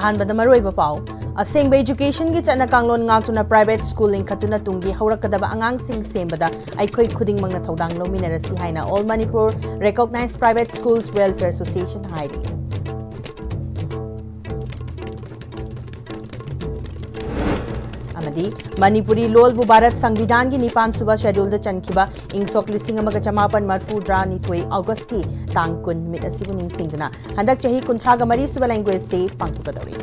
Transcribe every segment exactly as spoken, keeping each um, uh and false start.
ꯑꯍꯥꯟꯕꯗ ꯃꯔꯨꯑꯣꯏꯕ ꯄꯥꯎ꯫ ꯑꯁꯦꯡꯕ educationꯒꯤ ꯆꯠꯅ ꯀꯥꯡꯂꯣꯟ ꯉꯥꯛꯇꯨꯅ private school ꯂꯤꯡꯈꯠꯇꯨꯅ ꯇꯨꯡꯒꯤ ꯍꯧꯔꯛꯀꯗꯕ ꯑꯉꯥꯡꯁꯤꯡ ꯁꯦꯝꯕꯗ ꯑꯩꯈꯣꯏ ꯈꯨꯗꯤꯡꯃꯛꯅ ꯊꯧꯗꯥꯡ ꯂꯧꯃꯤꯟꯅꯔꯁꯤ ꯍꯥꯏꯅ All Manipur Recognized Private Schools Welfare Association ꯍꯥꯏꯔꯤ꯫ ꯑꯃꯗꯤ ꯃꯅꯤꯄꯨꯔꯤ ꯂꯣꯜꯕꯨ ꯚꯥꯔꯠ ꯁꯪꯕꯤꯙꯥꯟꯒꯤ ꯅꯤꯄꯥꯟ ꯁꯨꯕ scheduleꯗ ꯆꯟꯈꯤꯕ ꯏꯪ ꯁꯣꯛ ꯂꯤꯁꯤꯡ ꯑꯃꯒ ꯆꯃꯥꯄꯟ ꯃꯔꯤꯐꯨꯇꯔꯥꯅꯤꯊꯣꯏ Augustꯀꯤ ꯇꯥꯡ ꯀꯨꯟ ꯅꯨꯃꯤꯠ ꯑꯁꯤꯕꯨ ꯅꯤꯡꯁꯤꯡꯗꯨꯅ ꯍꯟꯗꯛ ꯆꯍꯤ ꯀꯨꯟꯊ꯭ꯔꯥꯒ ꯃꯔꯤ ꯁꯨꯕ Language Day ꯄꯥꯡꯊꯣꯛꯀꯗꯧꯔꯤ꯫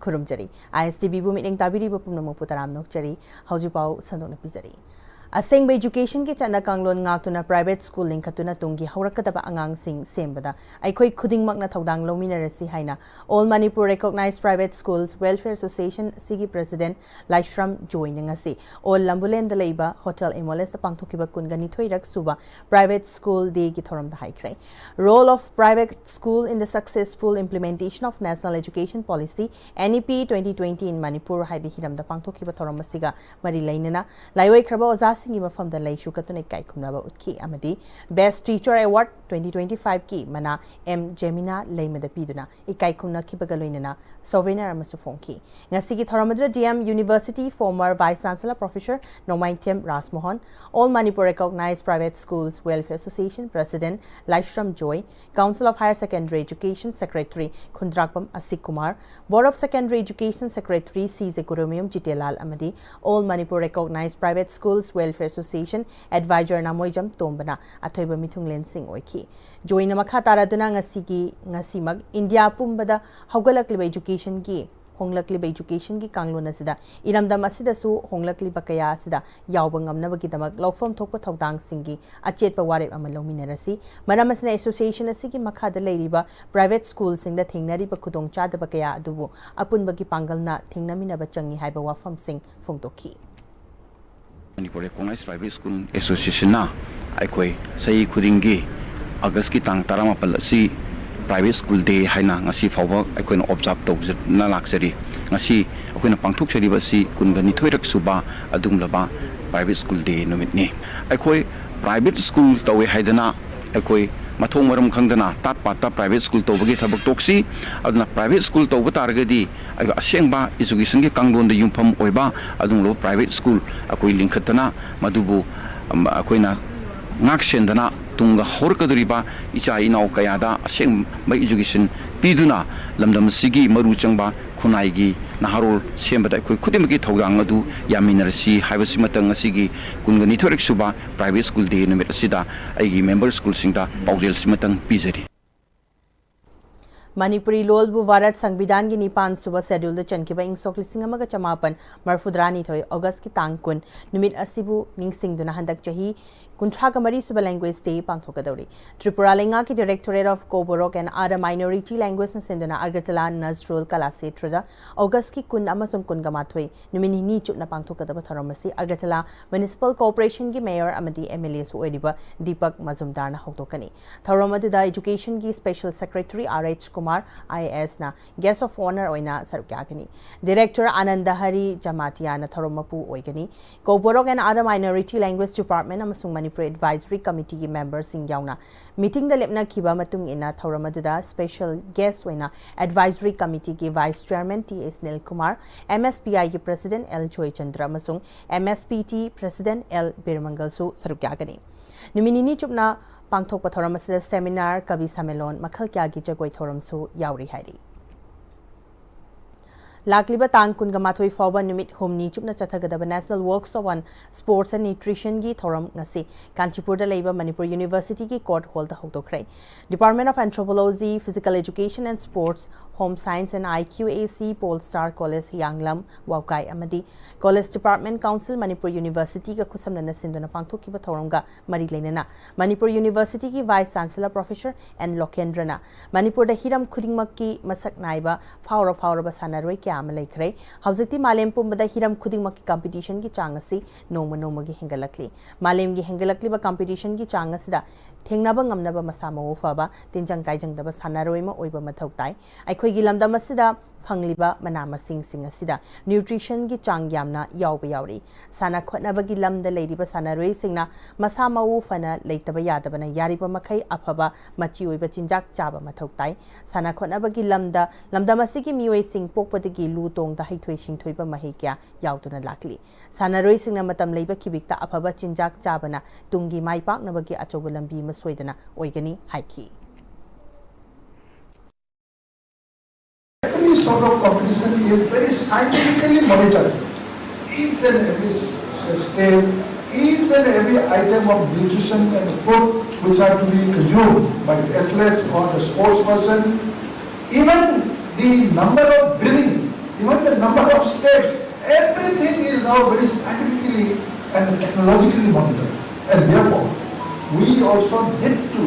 ꯈꯨꯔꯨꯝꯖꯔꯤ꯫ ISTVꯕꯨ ꯃꯤꯠꯌꯦꯡ ꯇꯥꯕꯤꯔꯤꯕ ꯄꯨꯝꯅꯃꯛꯄꯨ ꯇꯔꯥꯝꯅ ꯑꯣꯛꯆꯔꯤ꯫ ꯍꯧꯖꯤꯛ ꯄꯥꯎ ꯁꯟꯗꯣꯛꯅ ꯄꯤꯖꯔꯤ꯫ ꯑꯁꯦꯡꯕ educationꯒꯤ ꯆꯠꯅ ꯀꯥꯡꯂꯣꯟ ꯉꯥꯛꯇꯨꯅ private school ꯂꯤꯡꯈꯠꯇꯨꯅ ꯇꯨꯡꯒꯤ ꯍꯧꯔꯛꯀꯗꯕ ꯑꯉꯥꯡꯁꯤꯡ ꯁꯦꯝꯕꯗ ꯑꯩꯈꯣꯏ ꯈꯨꯗꯤꯡꯃꯛꯅ ꯊꯧꯗꯥꯡ ꯂꯧꯃꯤꯟꯅꯔꯁꯤ ꯍꯥꯏꯅ All Manipur Recognized Private Schools Welfare Association ꯑꯁꯤꯒꯤ president ꯂꯥꯏꯁ꯭ꯔꯝ ꯖꯣꯏꯅ ꯉꯁꯤ All Lambulenꯗ ꯂꯩꯕ Hotel Emolesꯇ ꯄꯥꯡꯊꯣꯛꯈꯤꯕ ꯀꯨꯟꯒ ꯅꯤꯊꯣꯏꯔꯛ ꯁꯨꯕ Private School Dayꯒꯤ ꯊꯧꯔꯝꯗ ꯍꯥꯏꯈ꯭ꯔꯦ꯫ Role of private school in the successful implementation of National Education Policy, NEP twenty twenty in Manipur ꯍꯥꯏꯕ ꯍꯤꯔꯝꯗ ꯄꯥꯡꯊꯣꯛꯈꯤꯕ ꯊꯧꯔꯝ ꯑꯁꯤꯒ ꯃꯔꯤ ꯂꯩꯅꯅ ꯂꯥꯏꯑꯣꯏꯈ꯭ꯔꯕ ꯑꯣꯖꯥꯁꯤꯡꯒꯤ ꯃꯐꯝꯗ ꯂꯩꯁꯨ ꯀꯠꯇꯨꯅ ꯏꯀꯥꯏ ꯈꯨꯝꯅꯕ ꯎꯠꯈꯤ ꯑꯃꯗꯤ Best Teacher Award twenty twenty-fiveꯀꯤ ꯃꯅꯥ ꯑꯦꯝ ꯖꯦꯃꯤꯅꯥ ꯂꯩꯃꯗ ꯄꯤꯗꯨꯅ ꯏꯀꯥꯏ ꯈꯨꯝꯅꯈꯤꯕꯒ ꯂꯣꯏꯅꯅ souvenir ꯑꯃꯁꯨ ꯐꯣꯡꯈꯤ꯫ ꯉꯁꯤꯒꯤ ꯊꯧꯔꯝ ꯑꯗꯨꯗ DM University former Vice Chancellor Professor Nongmaithem ꯔꯥꯖꯃꯣꯍꯟ, All Manipur Recognized Private Schools Welfare Association President Laishram joy, Council of Higher Secondary Education Secretary Khundrakpam ꯑꯁꯤꯛ Kumar, Board of Secondary Education Secretary C J ꯀꯨꯔꯨꯃꯌꯨꯝ ꯖꯤꯇꯦꯂꯥꯜ ꯑꯃꯗꯤ All Manipur Recognized Private Schools Welfare Association Advisor ꯅꯥꯃꯣꯏꯖꯝ ꯇꯣꯝꯕꯅ ꯑꯊꯣꯏꯕ ꯃꯤꯊꯨꯡꯂꯦꯟꯁꯤꯡ ꯑꯣꯏꯈꯤ꯫ ꯖꯣꯏꯅ ꯃꯈꯥ ꯇꯥꯔꯗꯨꯅ ꯉꯁꯤꯒꯤ, ꯉꯁꯤꯃꯛ India ꯄꯨꯝꯕꯗ ꯍꯧꯒꯠꯂꯛꯂꯤꯕ educationꯒꯤ, ꯍꯣꯡꯂꯛꯂꯤꯕ educationꯒꯤ ꯀꯥꯡꯂꯣꯟ ꯑꯁꯤꯗ ꯏꯔꯝꯗꯝ ꯑꯁꯤꯗꯁꯨ ꯍꯣꯡꯂꯛꯂꯤꯕ ꯀꯌꯥ ꯑꯁꯤꯗ ꯌꯥꯎꯕ ꯉꯝꯅꯕꯒꯤꯗꯃꯛ ꯂꯧꯐꯝ ꯊꯣꯛꯄ ꯊꯧꯗꯥꯡꯁꯤꯡꯒꯤ ꯑꯆꯦꯠꯄ ꯋꯥꯔꯦꯞ ꯑꯃ ꯂꯧꯃꯤꯟꯅꯔꯁꯤ꯫ ꯃꯔꯝ ꯑꯁꯤꯅ association ꯑꯁꯤꯒꯤ ꯃꯈꯥꯗ ꯂꯩꯔꯤꯕ private schoolꯁꯤꯡꯗ ꯊꯦꯡꯅꯔꯤꯕ ꯈꯨꯗꯣꯡꯆꯥꯗꯕ ꯀꯌꯥ ꯑꯗꯨꯕꯨ ꯑꯄꯨꯟꯕꯒꯤ ꯄꯥꯡꯒꯜꯅ ꯊꯦꯡꯅꯃꯤꯟꯅꯕ ꯆꯪꯏ ꯍꯥꯏꯕ ꯋꯥꯐꯝꯁꯤꯡ ꯐꯣꯡꯗꯣꯛꯈꯤ꯫ Manipur Recognized Private School Associationꯅ ꯑꯩꯈꯣꯏ ꯆꯍꯤ ꯈꯨꯗꯤꯡꯒꯤ Augustꯀꯤ ꯇꯥꯡ ꯇꯔꯥꯃꯥꯄꯜ ꯑꯁꯤ Private School Day ꯍꯥꯏꯅ ꯉꯁꯤ ꯐꯥꯎꯕ ꯑꯩꯈꯣꯏꯅ observe ꯇꯧꯖꯅ ꯂꯥꯛꯆꯔꯤ꯫ ꯉꯁꯤ ꯑꯩꯈꯣꯏꯅ ꯄꯥꯡꯊꯣꯛꯆꯔꯤꯕ ꯑꯁꯤ ꯀꯨꯟꯒ ꯅꯤꯊꯣꯏꯔꯛ ꯁꯨꯕ ꯑꯗꯨꯒꯨꯝꯂꯕ Private School Day ꯅꯨꯃꯤꯠꯅꯤ꯫ ꯑꯩꯈꯣꯏ private school ꯇꯧꯋꯦ ꯍꯥꯏꯗꯅ ꯑꯩꯈꯣꯏ ꯃꯊꯣꯡ ꯃꯔꯝ ꯈꯪꯗꯅ ꯇꯥꯠ ꯄꯥꯠꯇ private school ꯇꯧꯕꯒꯤ ꯊꯕꯛ ꯇꯣꯛꯁꯤ꯫ ꯑꯗꯨꯅ private school ꯇꯧꯕ ꯇꯥꯔꯒꯗꯤ ꯑꯩꯈꯣꯏ ꯑꯁꯦꯡꯕ educationꯒꯤ ꯀꯥꯡꯂꯣꯟꯗ ꯌꯨꯝꯐꯝ ꯑꯣꯏꯕ ꯑꯗꯨꯒꯨꯝꯂꯕ private school ꯑꯩꯈꯣꯏ ꯂꯤꯡꯈꯠꯇꯅ ꯃꯗꯨꯕꯨ, ꯑꯝ, ꯑꯩꯈꯣꯏꯅ ꯉꯥꯛ ꯁꯦꯟꯗꯅ ꯇꯨꯡꯗ ꯍꯧꯔꯛꯀꯗꯧꯔꯤꯕ ꯏꯆꯥ ꯏꯅꯥꯎ ꯀꯌꯥꯗ ꯑꯁꯦꯡꯕ education ꯄꯤꯗꯨꯅ ꯂꯝꯗꯝ ꯑꯁꯤꯒꯤ ꯃꯔꯨ ꯆꯪꯕ ꯈꯨꯟꯅꯥꯏꯒꯤ ꯅꯍꯥꯔꯣꯜ ꯁꯦꯝꯕꯗ ꯑꯩꯈꯣꯏ ꯈꯨꯗꯤꯡꯃꯛꯀꯤ ꯊꯧꯗꯥꯡ ꯑꯗꯨ ꯌꯥꯃꯤꯟꯅꯔꯁꯤ ꯍꯥꯏꯕꯁꯤꯃꯇꯪ ꯉꯁꯤꯒꯤ ꯀꯨꯟꯒ ꯅꯤꯊꯣꯏꯔꯛ ꯁꯨꯕ private school day ꯅꯨꯃꯤꯠ ꯑꯁꯤꯗ ꯑꯩꯒꯤ member schoolꯁꯤꯡꯗ ꯄꯥꯎꯖꯦꯜꯁꯤꯃꯇꯪ ꯄꯤꯖꯔꯤ꯫ ꯃꯅꯤꯄꯨꯔꯤ ꯂꯣꯜꯕꯨ ꯚꯥꯔꯠ ꯁꯪꯕꯤꯙꯥꯟꯒꯤ ꯅꯤꯄꯥꯟ ꯁꯨꯕ scheduleꯗ ꯆꯟꯈꯤꯕ ꯏꯪ ꯁꯣꯛ ꯂꯤꯁꯤꯡ ꯑꯃꯒ ꯆꯃꯥꯄꯟ ꯃꯔꯐꯨꯇꯔꯥꯅꯤꯊꯣꯏ Augustꯀꯤ ꯇꯥꯡ ꯀꯨꯟ ꯅꯨꯃꯤꯠ ꯑꯁꯤꯕꯨ ꯅꯤꯡꯁꯤꯡꯗꯨꯅ ꯍꯟꯗꯛ ꯆꯍꯤ ꯀꯨꯟꯊ꯭ꯔꯥꯒ ꯃꯔꯤ ꯁꯨꯕ Language Day ꯄꯥꯡꯊꯣꯛꯀꯗꯧꯔꯤ꯫ ꯇ꯭ꯔꯤꯄꯨꯔꯥ ꯂꯩꯉꯥꯛꯀꯤ Directorate of Koborok and Other Minority Languageꯅ ꯁꯤꯟꯗꯨꯅ ꯑꯒꯔꯇꯂꯥ ꯅꯖꯔꯨꯜ ꯀꯂꯥꯁꯦꯇ꯭ꯔꯗ Augustꯀꯤ ꯀꯨꯟ ꯑꯃꯁꯨꯡ ꯀꯨꯟꯒ ꯃꯥꯊꯣꯏ ꯅꯨꯃꯤꯠ ꯅꯤꯅꯤ ꯆꯨꯞꯅ ꯄꯥꯡꯊꯣꯛꯀꯗꯕ ꯊꯧꯔꯝ ꯑꯁꯤ ꯑꯒꯔꯇꯂꯥ Municipal Corporationꯒꯤ Mayor ꯑꯃꯗꯤ MLAꯁꯨ ꯑꯣꯏꯔꯤꯕ ꯗꯤꯄꯛ ꯃꯖꯨꯝꯗꯥꯔꯅ ꯍꯧꯗꯣꯛꯀꯅꯤ꯫ ꯊꯧꯔꯝ ꯑꯗꯨꯗ Educationꯒꯤ Special Secretary R H Kumar IASꯅ Guest of Honour ꯑꯣꯏꯅ ꯁꯔꯨꯛ ꯌꯥꯒꯅꯤ꯫ Director ꯑꯥꯅꯟꯗ ꯍꯔꯤ ꯖꯃꯥꯇꯤꯌꯥꯅ ꯊꯧꯔꯝ ꯃꯄꯨ ꯑꯣꯏꯒꯅꯤ꯫ Koborok and Other Minority Language Department ꯑꯃꯁꯨꯡ ꯃꯅꯤꯄꯨꯔ Advisory Committeeꯒꯤ memberꯁꯤꯡ ꯌꯥꯎꯅ meetingꯗ ꯂꯦꯞꯅꯈꯤꯕ ꯃꯇꯨꯡ ꯏꯟꯅ ꯊꯧꯔꯝ ꯑꯗꯨꯗ special guest ꯑꯣꯏꯅ Advisory Committeeꯒꯤ Vice Chairman T S Nilkumar, MSPIꯒꯤ President L Joychandra ꯑꯃꯁꯨꯡ MSPT President L ꯕꯤꯔꯃꯪꯒꯜꯁꯨ ꯁꯔꯨꯛ ꯌꯥꯒꯅꯤ꯫ ꯅꯨꯃꯤꯠ ꯅꯤꯅꯤ ꯆꯨꯞꯅ ꯄꯥꯡꯊꯣꯛꯄ ꯊꯧꯔꯝ ꯑꯁꯤꯗ seminar, ꯀꯕꯤ ꯁꯝꯃꯦꯂꯣꯟ, ꯃꯈꯜ ꯀꯌꯥꯒꯤ ꯖꯒꯣꯏ ꯊꯧꯔꯝꯁꯨ ꯌꯥꯎꯔꯤ ꯍꯥꯏꯔꯤ꯫ ꯂꯥꯛꯂꯤꯕ ꯇꯥꯡ ꯀꯨꯟꯒ ꯃꯥꯊꯣꯏ ꯐꯥꯎꯕ ꯅꯨꯃꯤꯠ ꯍꯨꯝꯅꯤ ꯆꯨꯞꯅ ꯆꯠꯊꯒꯗꯕ National Workshop on Sports and Nutritionꯒꯤ ꯊꯧꯔꯝ ꯉꯁꯤ ꯀꯥꯟꯆꯤꯄꯨꯔꯗ ꯂꯩꯕ Manipur Universityꯒꯤ Court Hallꯗ ꯍꯧꯗꯣꯛꯈ꯭ꯔꯦ꯫ Department of Anthropology, Physical Education and Sports, Home Science and IQAC, Polestar College, ꯍꯤꯌꯥꯡꯂꯝ, ꯋꯥꯎꯀꯥꯏ ꯑꯃꯗꯤ College Department Council, ꯃꯅꯤꯄꯨꯔ Universityꯒ ꯈꯨꯠꯁꯝꯅꯅ ꯁꯤꯟꯗꯨꯅ ꯄꯥꯡꯊꯣꯛꯈꯤꯕ ꯊꯧꯔꯝꯒ ꯃꯔꯤ ꯂꯩꯅꯅ Manipur Universityꯒꯤ Vice Chancellor Professor N ꯂꯣꯀꯦꯟꯗ꯭ꯔꯅ ꯃꯅꯤꯄꯨꯔꯗ ꯍꯤꯔꯝ ꯈꯨꯗꯤꯡꯃꯛꯀꯤ ꯃꯁꯛ ꯅꯥꯏꯕ ꯐꯥꯎꯔ ꯐꯥꯎꯔꯕ ꯁꯥꯟꯅꯔꯣꯏ ꯀꯌꯥ ꯑꯃ ꯂꯩꯈ꯭ꯔꯦ꯫ ꯍꯧꯖꯤꯛꯇꯤ ꯃꯥꯂꯦꯝ ꯄꯨꯝꯕꯗ ꯍꯤꯔꯝ ꯈꯨꯗꯤꯡꯃꯛꯀꯤ competitionꯒꯤ ꯆꯥꯡ ꯑꯁꯤ ꯅꯣꯡꯃ ꯅꯣꯡꯃꯒꯤ ꯍꯦꯟꯒꯠꯂꯛꯂꯤ꯫ ꯃꯥꯂꯦꯝꯒꯤ ꯍꯦꯟꯒꯠꯂꯛꯂꯤꯕ competitionꯒꯤ ꯆꯥꯡ ꯑꯁꯤꯗ ꯊꯦꯡꯅꯕ ꯉꯝꯅꯕ ꯃꯁꯥ ꯃꯎ ꯐꯕ, ꯇꯤꯟꯖꯪ ꯀꯥꯏꯖꯪꯗꯕ ꯁꯥꯟꯅꯔꯣꯏ ꯑꯃ ꯑꯣꯏꯕ ꯃꯊꯧ ꯇꯥꯏ꯫ ꯑꯩꯈꯣꯏ ꯑꯩꯈꯣꯏꯒꯤ ꯂꯝꯗꯝ ꯑꯁꯤꯗ ꯐꯪꯂꯤꯕ ꯃꯅꯥ ꯃꯁꯤꯡꯁꯤꯡ ꯑꯁꯤꯗ nutritionꯒꯤ ꯆꯥꯡ ꯌꯥꯝꯅ ꯌꯥꯎꯕ ꯌꯥꯎꯔꯤ꯫ ꯁꯥꯟꯅ ꯈꯣꯠꯅꯕꯒꯤ ꯂꯝꯗ ꯂꯩꯔꯤꯕ ꯁꯥꯟꯅꯔꯣꯏꯁꯤꯡꯅ ꯃꯁꯥ ꯃꯎ ꯐꯅ ꯂꯩꯇꯕ ꯌꯥꯗꯕꯅ ꯌꯥꯔꯤꯕ ꯃꯈꯩ ꯑꯐꯕ ꯃꯆꯤ ꯑꯣꯏꯕ ꯆꯤꯟꯖꯥꯛ ꯆꯥꯕ ꯃꯊꯧ ꯇꯥꯏ꯫ ꯁꯥꯟꯅ ꯈꯣꯠꯅꯕꯒꯤ ꯂꯝꯗ ꯂꯝꯗꯝ ꯑꯁꯤꯒꯤ ꯃꯤꯑꯣꯏꯁꯤꯡ ꯄꯣꯛꯄꯗꯒꯤ ꯂꯨ ꯇꯣꯡꯗ ꯍꯩꯊꯣꯏ ꯁꯤꯡꯊꯣꯏꯕ ꯃꯍꯩ ꯀꯌꯥ ꯌꯥꯎꯗꯨꯅ ꯂꯥꯛꯂꯤ꯫ ꯁꯥꯟꯅꯔꯣꯏꯁꯤꯡꯅ ꯃꯇꯝ ꯂꯩꯕ ꯈꯤꯕꯤꯛꯇ ꯑꯐꯕ ꯆꯤꯟꯖꯥꯛ ꯆꯥꯕꯅ ꯇꯨꯡꯒꯤ ꯃꯥꯏ ꯄꯥꯛꯅꯕꯒꯤ ꯑꯆꯧꯕ ꯂꯝꯕꯤ ꯑꯃ ꯁꯣꯏꯗꯅ ꯑꯣꯏꯒꯅꯤ ꯍꯥꯏꯈꯤ꯫ Every sort of competition is very scientifically monitored. Each and every s- s- step, each and every item of nutrition and food which are to be consumed by the athletes or the sports person, even the number of breathing, even the number of steps, everything is now very scientifically and technologically monitored. And therefore, we also need to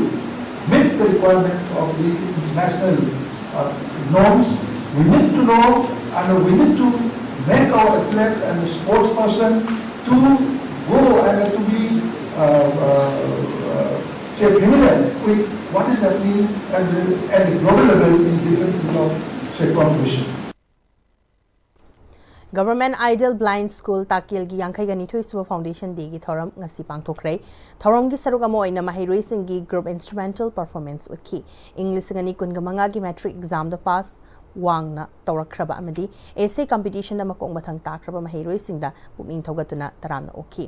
meet the requirement of the international uh, norms. We need to know and we need to make our athletes and sports person to go and to be uh, uh, uh, say familiar with what is happening at the, at the global level in different field of say competition. Government Ideal Blind School ꯇꯥꯛꯀꯦꯜꯒꯤ ꯌꯥꯡꯈꯩꯒ ꯅꯤꯊꯣꯏ ꯁꯨꯕ Foundation Dayꯒꯤ ꯊꯧꯔꯝ ꯉꯁꯤ ꯄꯥꯡꯊꯣꯛꯈ꯭ꯔꯦ꯫ ꯊꯧꯔꯝꯒꯤ ꯁꯔꯨꯛ ꯑꯃ ꯑꯣꯏꯅ ꯃꯍꯩꯔꯣꯏꯁꯤꯡꯒꯤ group instrumental performance ꯎꯠꯈꯤ꯫ ꯏꯪ ꯂꯤꯁꯤꯡ ꯑꯅꯤ ꯀꯨꯟꯒ ꯃꯉꯥꯒꯤ matric examꯗ pass ꯋꯥꯡꯅ ꯇꯧꯔꯛꯈ꯭ꯔꯕ ꯑꯃꯗꯤ essay competitionꯗ ꯃꯀꯣꯛ ꯃꯊꯪ ꯇꯥꯈ꯭ꯔꯕ ꯃꯍꯩꯔꯣꯏꯁꯤꯡꯗ ꯄꯨꯛꯅꯤꯡ ꯊꯧꯒꯠꯇꯨꯅ ꯇꯔꯥꯝꯅ ꯑꯣꯛꯈꯤ꯫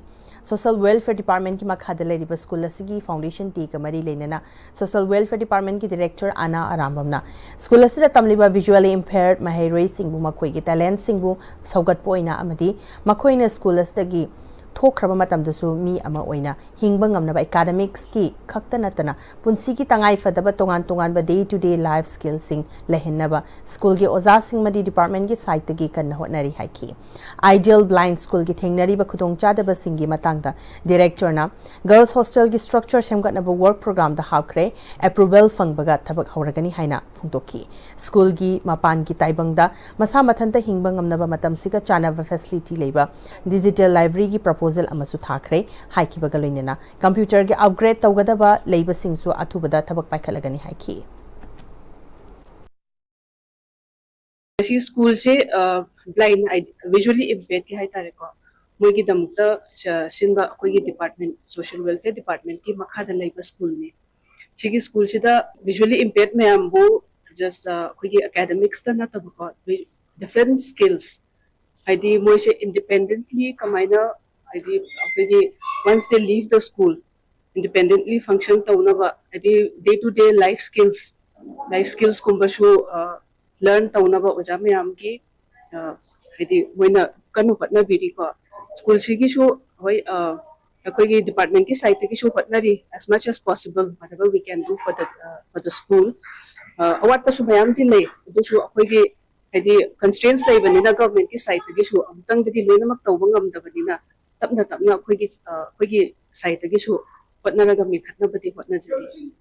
Social Welfare Departmentꯀꯤ ꯃꯈꯥꯗ ꯂꯩꯔꯤꯕ school ꯑꯁꯤꯒꯤ Foundation Dayꯒ ꯃꯔꯤ ꯂꯩꯅꯅ Social Welfare Departmentꯀꯤ Director ꯑꯅꯥ ꯑꯔꯥꯝꯕꯝꯅ school ꯑꯁꯤꯗ ꯇꯝꯂꯤꯕ visually impaired ꯃꯍꯩꯔꯣꯏꯁꯤꯡꯕꯨ ꯃꯈꯣꯏꯒꯤ talentꯁꯤꯡꯕꯨ ꯁꯧꯒꯠꯄ ꯑꯣꯏꯅ ꯑꯃꯗꯤ ꯃꯈꯣꯏꯅ school ꯑꯁꯤꯗꯒꯤ ꯊꯣꯛꯈ꯭ꯔꯕ ꯃꯇꯝꯗꯁꯨ ꯃꯤ ꯑꯃ ꯑꯣꯏꯅ ꯍꯤꯡꯕ ꯉꯝꯅꯕ academicsꯀꯤ ꯈꯛꯇ ꯅꯠꯇꯅ ꯄꯨꯟꯁꯤꯒꯤ ꯇꯉꯥꯏ ꯐꯗꯕ ꯇꯣꯉꯥꯟ ꯇꯣꯉꯥꯟꯕ day to day life skillꯁꯤꯡ ꯂꯩꯍꯟꯅꯕ schoolꯒꯤ ꯑꯣꯖꯥꯁꯤꯡ ꯑꯃꯗꯤ departmentꯀꯤ sideꯇꯒꯤ ꯀꯟꯅ ꯍꯣꯠꯅꯔꯤ ꯍꯥꯏꯈꯤ꯫ Ideal Blind Schoolꯒꯤ ꯊꯦꯡꯅꯔꯤꯕ ꯈꯨꯗꯣꯡꯆꯥꯗꯕꯁꯤꯡꯒꯤ ꯃꯇꯥꯡꯗ Directorꯅ Girls Hostelꯒꯤ structure ꯁꯦꯝꯒꯠꯅꯕ work programꯗ ꯍꯥꯞꯈ꯭ꯔꯦ, approval ꯐꯪꯕꯒ ꯊꯕꯛ ꯍꯧꯔꯒꯅꯤ ꯍꯥꯏꯅ ꯐꯣꯡꯗꯣꯛꯈꯤ꯫ Schoolꯒꯤ ꯃꯄꯥꯟꯒꯤ ꯇꯥꯏꯕꯪꯗ ꯃꯁꯥ ꯃꯊꯟꯇ ꯍꯤꯡꯕ ꯉꯝꯅꯕ ꯃꯇꯝꯁꯤꯒ ꯆꯥꯟꯅꯕ facility ꯂꯩꯕ digital libraryꯒꯤ proposal ꯑꯃꯁꯨ ꯊꯥꯈ꯭ꯔꯦ ꯍꯥꯏꯈꯤꯕꯒ ꯂꯣꯏꯅꯅ computerꯒꯤ upgrade ꯇꯧꯒꯗꯕ ꯂꯩꯕꯁꯤꯡꯁꯨ ꯑꯊꯨꯕꯗ ꯊꯕꯛ ꯄꯥꯏꯈꯠꯂꯒꯅꯤ ꯍꯥꯏꯈꯤ꯫ ꯃꯁꯤ ꯁ꯭ꯀꯨꯜꯁꯦ ꯕ꯭ꯂꯥꯏꯟ, ꯚꯤꯖꯨꯋꯦꯂꯤ ꯏꯝꯄꯦꯌꯔꯗꯀꯤ ꯍꯥꯏꯇꯥꯔꯦꯀꯣ, ꯃꯣꯏꯒꯤꯗꯃꯛꯇ ꯁꯤꯟꯕ ꯑꯩꯈꯣꯏꯒꯤ ꯗꯤꯄꯥꯔꯠꯃꯦꯟ, ꯁꯣꯁꯤꯌꯦꯜ ꯋꯦꯜꯐꯤꯌꯔ ꯗꯤꯄꯥꯔꯠꯃꯦꯟꯀꯤ ꯃꯈꯥꯗ ꯂꯩꯕ ꯁ꯭ꯀꯨꯜꯅꯤ꯫ ꯁꯤꯒꯤ ꯁ꯭ꯀꯨꯜꯁꯤꯗ ꯚꯤꯖꯨꯋꯦꯂꯤ ꯏꯝꯄꯦꯌꯔꯗ ꯃꯌꯥꯝꯕꯨ ꯖꯁ ꯑꯩꯈꯣꯏꯒꯤ ꯑꯦꯀꯥꯗꯃꯤꯛꯁꯇ ꯅꯠꯇꯕꯀꯣ, ꯗꯤꯐ꯭ꯔꯦꯟ ꯁ꯭ꯀꯤꯜꯁ, ꯍꯥꯏꯗꯤ ꯃꯣꯏꯁꯦ ꯏꯟꯗꯤꯄꯦꯟꯗꯦꯟꯠꯂꯤ ꯀꯃꯥꯏꯅ, ꯍꯥꯏꯗꯤ ꯑꯩꯈꯣꯏꯒꯤ once they leave the school, ꯏꯟꯗꯤꯄꯦꯟꯗꯦꯟꯠꯂꯤ ꯐꯪꯁꯟ ꯇꯧꯅꯕ, ꯍꯥꯏꯗꯤ ꯗꯦ to day life skills, life ꯁ꯭ꯀꯤꯜꯁꯀꯨꯝꯕꯁꯨ learn ꯇꯧꯅꯕ ꯑꯣꯖꯥ ꯃꯌꯥꯝꯒꯤ ꯍꯥꯏꯗꯤ ꯃꯣꯏꯅ ꯀꯟꯅ ꯍꯣꯠꯅꯕꯤꯔꯤꯀꯣ꯫ ꯁ꯭ꯀꯨꯜꯁꯤꯒꯤꯁꯨ ꯍꯣꯏ, ꯑꯩꯈꯣꯏꯒꯤ ꯗꯤꯄꯥꯔꯠꯃꯦꯟꯀꯤ ꯁꯥꯏꯠꯇꯒꯤꯁꯨ ꯍꯣꯠꯅꯔꯤ, as much as possible, whatever we can do for the for the school. ꯑꯋꯥꯠꯄꯁꯨ ꯃꯌꯥꯝꯗꯤ ꯂꯩ, ꯑꯗꯨꯁꯨ ꯑꯩꯈꯣꯏꯒꯤ ꯍꯥꯏꯗꯤ ꯀꯟꯁꯇ꯭ꯔꯦꯟꯁ ꯂꯩꯕꯅꯤꯅ ꯒꯚꯔꯟꯃꯦꯟꯠꯀꯤ ꯁꯥꯏꯠꯇꯒꯤꯁꯨ ꯑꯃꯨꯛꯇꯪꯗꯗꯤ ꯂꯣꯏꯅꯃꯛ ꯇꯧꯕ ꯉꯝꯗꯕꯅꯤꯅ, ꯇꯞꯅ ꯇꯞꯅ ꯑꯩꯈꯣꯏꯒꯤ ꯑꯩꯈꯣꯏꯒꯤ ꯁꯥꯏꯠꯇꯒꯤꯁꯨ ꯍꯣꯠꯅꯔꯒ ꯃꯦꯟꯈꯠꯅꯕꯗꯤ ꯍꯣꯠꯅꯖꯔꯤ꯫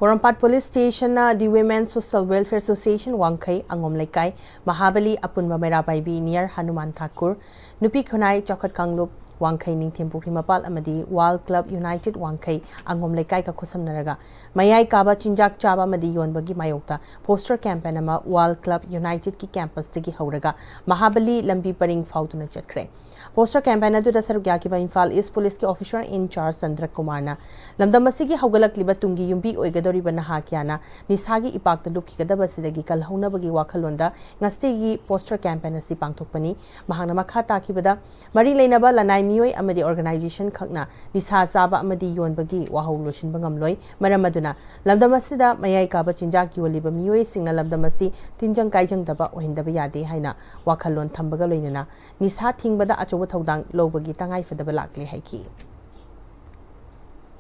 ꯄꯣꯔꯣꯝꯄꯥꯠ police ꯁ꯭ꯇꯦꯁꯟꯅ The Women Social Welfare Association ꯋꯥꯡꯈꯩ, ꯑꯉꯣꯝ ꯂꯩꯀꯥꯏ, ꯃꯍꯥꯕꯂꯤ ꯑꯄꯨꯟꯕ ꯃꯩꯔꯥ ꯄꯥꯏꯕꯤ near ꯍꯅꯨꯃꯥꯟ ꯊꯥꯀꯨꯔ, ꯅꯨꯄꯤ ꯈꯨꯟꯅꯥꯏ ꯆꯥꯎꯈꯠ ꯀꯥꯡꯂꯨꯞ ꯋꯥꯡꯈꯩ, ꯅꯤꯡꯊꯦꯝ ꯄꯨꯈ꯭ꯔꯤ ꯃꯄꯥꯜ ꯑꯃꯗꯤ World Club United ꯋꯥꯡꯈꯩ, ꯑꯉꯣꯝ ꯂꯩꯀꯥꯏꯒ ꯈꯨꯠꯁꯝꯅꯔꯒ ꯃꯌꯥꯏ ꯀꯥꯕ ꯆꯤꯟꯖꯥꯛ ꯆꯥꯕ ꯑꯃꯗꯤ ꯌꯣꯟꯕꯒꯤ ꯃꯥꯌꯣꯛꯇ ꯄꯣꯁꯇꯔ ꯀꯦꯝꯄꯦꯟ ꯑꯃ World Club United ꯀꯤ ꯀꯦꯝꯄꯁꯇꯒꯤ ꯍꯧꯔꯒ ꯃꯍꯥꯕꯂꯤ ꯂꯝꯕꯤ ꯄꯔꯤꯡ ꯐꯥꯎꯗꯨꯅ ꯆꯠꯈ꯭ꯔꯦ꯫ ꯄꯣꯁꯇꯔ ꯀꯦꯝꯄꯦꯟ ꯑꯗꯨꯗ ꯁꯔꯨꯛ ꯌꯥꯈꯤꯕ ꯏꯝꯐꯥꯜ ꯏꯁ ꯄꯨꯂꯤꯁꯀꯤ ꯑꯣꯐꯤꯁꯥꯔ ꯏꯟ ꯆꯥꯔꯖ ꯆꯟꯗ꯭ꯔ ꯀꯨꯃꯥꯔꯅ ꯂꯝꯗꯝ ꯑꯁꯤꯒꯤ ꯍꯧꯒꯠꯂꯛꯂꯤꯕ ꯇꯨꯡꯒꯤ ꯌꯨꯝꯕꯤ ꯑꯣꯏꯒꯗꯧꯔꯤꯕ ꯅꯍꯥ ꯀꯌꯥꯅ ꯅꯤꯁꯥꯒꯤ ꯏꯄꯥꯛꯇ ꯂꯨꯞꯈꯤꯒꯗꯕ ꯑꯁꯤꯗꯒꯤ ꯀꯜꯍꯧꯅꯕꯒꯤ ꯋꯥꯈꯜꯂꯣꯟꯗ ꯉꯁꯤꯒꯤ ꯄꯣꯁꯇꯔ ꯀꯦꯝꯄꯦꯟ ꯑꯁꯤ ꯄꯥꯡꯊꯣꯛꯄꯅꯤ꯫ ꯃꯍꯥꯛꯅ ꯃꯈꯥ ꯇꯥꯈꯤꯕꯗ, ꯃꯔꯤ ꯂꯩꯅꯕ ꯂꯅꯥꯏ ꯃꯤꯑꯣꯏ ꯑꯃꯗꯤ ꯑꯣꯔꯒꯅꯥꯏꯖꯦꯁꯟ ꯈꯛꯅ ꯅꯤꯁꯥ ꯆꯥꯕ ꯑꯃꯗꯤ ꯌꯣꯟꯕꯒꯤ ꯋꯥꯍꯧ ꯂꯣꯏꯁꯤꯟꯕ ꯉꯝꯂꯣꯏ꯫ ꯃꯔꯝ ꯑꯗꯨꯅ ꯂꯝꯗꯝ ꯑꯁꯤꯗ ꯃꯌꯥꯏ ꯀꯥꯕ ꯆꯤꯟꯖꯥꯛ ꯌꯣꯜꯂꯤꯕ ꯃꯤꯑꯣꯏꯁꯤꯡꯅ ꯂꯝꯗꯝ ꯑꯁꯤ ꯇꯤꯟꯖꯪ ꯀꯥꯏꯖꯪꯗꯕ ꯑꯣꯏꯍꯟꯗꯕ ꯌꯥꯗꯦ ꯍꯥꯏꯅ ꯋꯥꯈꯜꯂꯣꯟ ꯊꯝꯕꯒ ꯂꯣꯏꯅꯅ ꯅꯤꯁꯥ ꯊꯤꯡꯕꯗ ꯑꯆꯧꯕ ꯊꯧꯗꯥꯡ ꯂꯧꯕꯒꯤ ꯇꯉꯥꯏꯐꯗꯕ ꯂꯥꯛꯂꯦ ꯍꯥꯏꯈꯤ꯫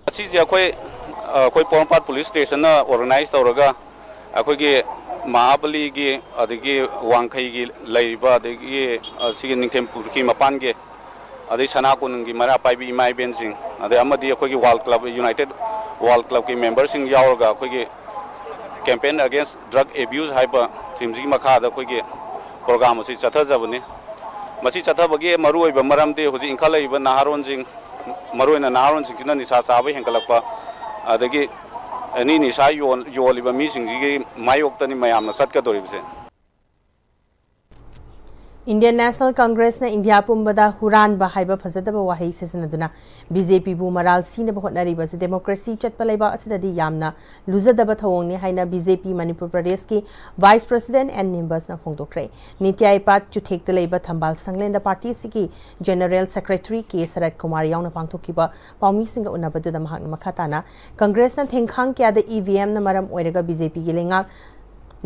ꯉꯁꯤꯁꯦ ꯑꯩꯈꯣꯏ ꯑꯩꯈꯣꯏ ꯄꯣꯔꯣꯝꯄꯥꯠ ꯄꯨꯂꯤꯁ ꯁ꯭ꯇꯦꯁꯟꯅ ꯑꯣꯔꯒꯅꯥꯏꯖ ꯇꯧꯔꯒ ꯑꯩꯈꯣꯏꯒꯤ ꯃꯍꯥꯕꯂꯤꯒꯤ ꯑꯗꯒꯤ ꯋꯥꯡꯈꯩꯒꯤ ꯂꯩꯔꯤꯕ ꯑꯗꯒꯤ ꯁꯤꯒꯤ ꯅꯤꯡꯊꯦꯝ ꯄꯨꯈ꯭ꯔꯤ ꯃꯄꯥꯟꯒꯤ ꯑꯗꯩ ꯁꯅꯥ ꯀꯣꯅꯨꯡꯒꯤ ꯃꯩꯔꯥ ꯄꯥꯏꯕꯤ ꯏꯃꯥ ꯏꯕꯦꯟꯁꯤꯡ ꯑꯗꯩ ꯑꯃꯗꯤ ꯑꯩꯈꯣꯏꯒꯤ ꯋꯥꯔꯜ ꯀ꯭ꯂꯕ, ꯌꯨꯅꯥꯏꯇꯦꯠ ꯋꯥꯔꯜ ꯀ꯭ꯂꯕꯀꯤ ꯃꯦꯝꯕꯔꯁꯤꯡ ꯌꯥꯎꯔꯒ ꯑꯩꯈꯣꯏꯒꯤ campaign against drug abuse ꯍꯥꯏꯕ ꯊꯤꯝꯁꯤꯒꯤ ꯃꯈꯥꯗ ꯑꯩꯈꯣꯏꯒꯤ ꯄ꯭ꯔꯣꯒ꯭ꯔꯥꯝ ꯑꯁꯤ ꯆꯠꯊꯖꯕꯅꯤ꯫ ꯃꯁꯤ ꯆꯠꯊꯕꯒꯤ ꯃꯔꯨꯑꯣꯏꯕ ꯃꯔꯝꯗꯤ ꯍꯧꯖꯤꯛ ꯏꯟꯈꯠꯂꯛꯏꯕ ꯅꯍꯥꯔꯣꯟꯁꯤꯡ, ꯃꯔꯨꯑꯣꯏꯅ ꯅꯍꯥꯔꯣꯟꯁꯤꯡꯁꯤꯅ ꯅꯤꯁꯥ ꯆꯥꯕ ꯍꯦꯟꯒꯠꯂꯛꯄ, ꯑꯗꯒꯤ ꯑꯅꯤ ꯅꯤꯁꯥ ꯌꯣꯟ-, ꯌꯣꯜꯂꯤꯕ ꯃꯤꯁꯤꯡꯁꯤꯒꯤ ꯃꯥꯌꯣꯛꯇꯅꯤ ꯃꯌꯥꯝꯅ ꯆꯠꯀꯗꯧꯔꯤꯕꯁꯦ꯫ Indian National Congressꯅ ꯏꯟꯗꯤꯌꯥ ꯄꯨꯝꯕꯗ ꯍꯨꯔꯥꯟꯕ ꯍꯥꯏꯕ ꯐꯖꯗꯕ ꯋꯥꯍꯩ ꯁꯤꯖꯤꯟꯅꯗꯨꯅ ꯕꯤ ꯖꯦ ꯄꯤꯕꯨ ꯃꯔꯥꯜ ꯁꯤꯅꯕ ꯍꯣꯠꯅꯔꯤꯕ ꯑꯁꯤ ꯗꯦꯃꯣꯀ꯭ꯔꯦꯁꯤ ꯆꯠꯄ ꯂꯩꯕꯥꯛ ꯑꯁꯤꯗꯗꯤ ꯌꯥꯝꯅ ꯂꯨꯖꯗꯕ ꯊꯧꯑꯣꯡꯅꯤ ꯍꯥꯏꯅ ꯕꯤ ꯖꯦ ꯄꯤ ꯃꯅꯤꯄꯨꯔ ꯄ꯭ꯔꯗꯦꯁꯀꯤ ꯚꯥꯏꯁ ꯄ꯭ꯔꯁꯤꯗꯦꯟꯠ ꯑꯦꯟ ꯅꯤꯝꯕꯁꯅ ꯐꯣꯡꯗꯣꯛꯈ꯭ꯔꯦ꯫ ꯅꯤꯇꯤ ꯑꯥꯌꯣꯒ ꯆꯨꯊꯦꯛꯇ ꯂꯩꯕ ꯊꯝꯕꯥꯜ ꯁꯪꯂꯦꯟꯗ ꯄꯥꯔꯇꯤ ꯑꯁꯤꯒꯤ ꯖꯦꯅꯔꯦꯜ ꯁꯦꯀ꯭ꯔꯦꯇꯔꯤ ꯀꯦ ꯁꯔꯠ ꯀꯨꯃꯥꯔ ꯌꯥꯎꯅ ꯄꯥꯡꯊꯣꯛꯈꯤꯕ ꯄꯥꯎꯃꯤꯁꯤꯡꯒ ꯎꯅꯕꯗꯨꯗ ꯃꯍꯥꯛꯅ ꯃꯈꯥ ꯇꯥꯅ ꯀꯪꯒ꯭ꯔꯦꯁꯅ ꯊꯦꯡꯈꯥꯡ ꯀꯌꯥꯗ ꯏ ꯚꯤ ꯑꯦꯝꯅ ꯃꯔꯝ ꯑꯣꯏꯔꯒ ꯕꯤ ꯖꯦ ꯄꯤꯒꯤ ꯂꯩꯉꯥꯛ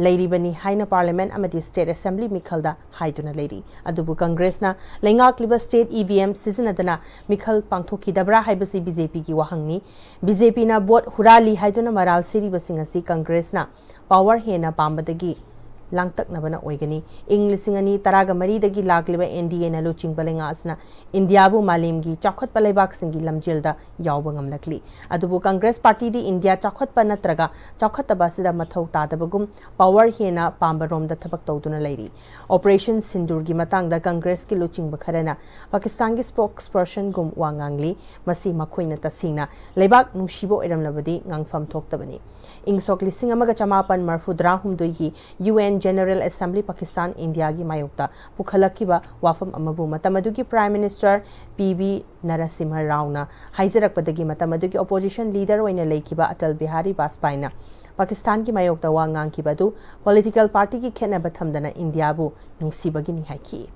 ꯂꯩꯔꯤꯕꯅꯤ ꯍꯥꯏꯅ ꯄꯥꯔꯂꯤꯌꯥꯃꯦꯟꯠ ꯑꯃꯗꯤ ꯁ꯭ꯇꯦꯠ ꯑꯦꯁꯦꯝꯕ꯭ꯂꯤ ꯃꯤꯈꯜꯗ ꯍꯥꯏꯗꯨꯅ ꯂꯩꯔꯤ꯫ ꯑꯗꯨꯕꯨ ꯀꯪꯒ꯭ꯔꯦꯁꯅ ꯂꯩꯉꯥꯛꯂꯤꯕ ꯁ꯭ꯇꯦꯠ ꯏ ꯚꯤ ꯑꯦꯝ ꯁꯤꯖꯤꯟꯅꯗꯅ ꯃꯤꯈꯜ ꯄꯥꯡꯊꯣꯛꯈꯤꯗꯕ꯭ꯔꯥ ꯍꯥꯏꯕꯁꯤ ꯕꯤ ꯖꯦ ꯄꯤꯒꯤ ꯋꯥꯍꯪꯅꯤ꯫ ꯕꯤ ꯖꯦ ꯄꯤꯅ ꯚꯣꯠ ꯍꯨꯔꯥꯜꯂꯤ ꯍꯥꯏꯗꯨꯅ ꯃꯔꯥꯜ ꯁꯤꯔꯤꯕꯁꯤꯡ ꯑꯁꯤ ꯀꯪꯒ꯭ꯔꯦꯁꯅ ꯄꯥꯋꯔ ꯍꯦꯟꯅ ꯄꯥꯝꯕꯗꯒꯤ ꯂꯥꯡꯇꯛꯅꯕꯅ ꯑꯣꯏꯒꯅꯤ꯫ ꯏꯪ ꯂꯤꯁꯤꯡ ꯑꯅꯤ ꯇꯔꯥꯒ ꯃꯔꯤꯗꯒꯤ ꯂꯥꯛꯂꯤꯕ ꯑꯦꯟ ꯗꯤ ꯑꯦꯅ ꯂꯨꯆꯤꯡꯕ ꯂꯩꯉꯥꯛ ꯑꯁꯤꯅ ꯏꯟꯗꯤꯌꯥꯕꯨ ꯃꯥꯂꯦꯝꯒꯤ ꯆꯥꯎꯈꯠꯄ ꯂꯩꯕꯥꯛꯁꯤꯡꯒꯤ ꯂꯝꯖꯦꯜꯗ ꯌꯥꯎꯕ ꯉꯝꯂꯛꯂꯤ꯫ ꯑꯗꯨꯕꯨ ꯀꯪꯒ꯭ꯔꯦꯁ ꯄꯥꯔꯇꯤꯗꯤ ꯏꯟꯗꯤꯌꯥ ꯆꯥꯎꯈꯠꯄ ꯅꯠꯇ꯭ꯔꯒ ꯆꯥꯎꯈꯠꯇꯕ ꯑꯁꯤꯗ ꯃꯊꯧ ꯇꯥꯗꯕꯒꯨꯝ ꯄꯥꯋꯔ ꯍꯦꯟꯅ ꯄꯥꯝꯕꯔꯣꯝꯗ ꯊꯕꯛ ꯇꯧꯗꯨꯅ ꯂꯩꯔꯤ꯫ ꯑꯣꯄꯔꯦꯁꯟ ꯁꯤꯟꯗꯨꯔꯒꯤ ꯃꯇꯥꯡꯗ ꯀꯪꯒ꯭ꯔꯦꯁꯀꯤ ꯂꯨꯆꯤꯡꯕ ꯈꯔꯅ ꯄꯥꯀꯤꯁꯇꯥꯟꯒꯤ ꯁ꯭ꯄꯣꯛꯁ ꯄꯔꯁꯟꯒꯨꯝ ꯋꯥ ꯉꯥꯡꯂꯤ꯫ ꯃꯁꯤ ꯃꯈꯣꯏꯅ ꯇꯁꯦꯡꯅ ꯂꯩꯕꯥꯛ ꯅꯨꯡꯁꯤꯕ ꯑꯣꯏꯔꯝꯂꯕꯗꯤ ꯉꯥꯡꯐꯝ ꯊꯣꯛꯇꯕꯅꯤ꯫ ꯏꯪ ꯁꯣꯛ ꯂꯤꯁꯤꯡ ꯑꯃꯒ ꯆꯃꯥꯄꯟ ꯃꯔꯐꯨꯇꯔꯥꯍꯨꯝꯗꯣꯏꯒꯤ U N general assembly Pakistan ꯏꯟꯗꯤꯌꯥꯒꯤ ꯃꯥꯌꯣꯛꯇ ꯄꯨꯈꯠꯂꯛꯈꯤꯕ ꯋꯥꯐꯝ ꯑꯃꯕꯨ ꯃꯇꯝ ꯑꯗꯨꯒꯤ prime minister P V Narasimha ꯔꯥꯎꯅ ꯍꯥꯏꯖꯔꯛꯄꯗꯒꯤ ꯃꯇꯝ ꯑꯗꯨꯒꯤ ꯑꯣꯄꯣꯖꯤꯁꯟ ꯂꯤꯗꯔ ꯑꯣꯏꯅ ꯂꯩꯈꯤꯕ ꯑꯇꯜ ꯕꯤꯍꯥꯔꯤ ꯕꯥꯖꯄꯥꯏꯅ ꯄꯥꯀꯤꯁꯇꯥꯟꯒꯤ ꯃꯥꯌꯣꯛꯇ ꯋꯥ ꯉꯥꯡꯈꯤꯕ ꯑꯗꯨ ꯄꯣꯂꯤꯇꯤꯀꯦꯜ ꯄꯥꯔꯇꯤꯒꯤ ꯈꯦꯠꯅꯕ ꯊꯝꯗꯅ ꯏꯟꯗꯤꯌꯥꯕꯨ ꯅꯨꯡꯁꯤꯕꯒꯤꯅꯤ ꯍꯥꯏꯈꯤ꯫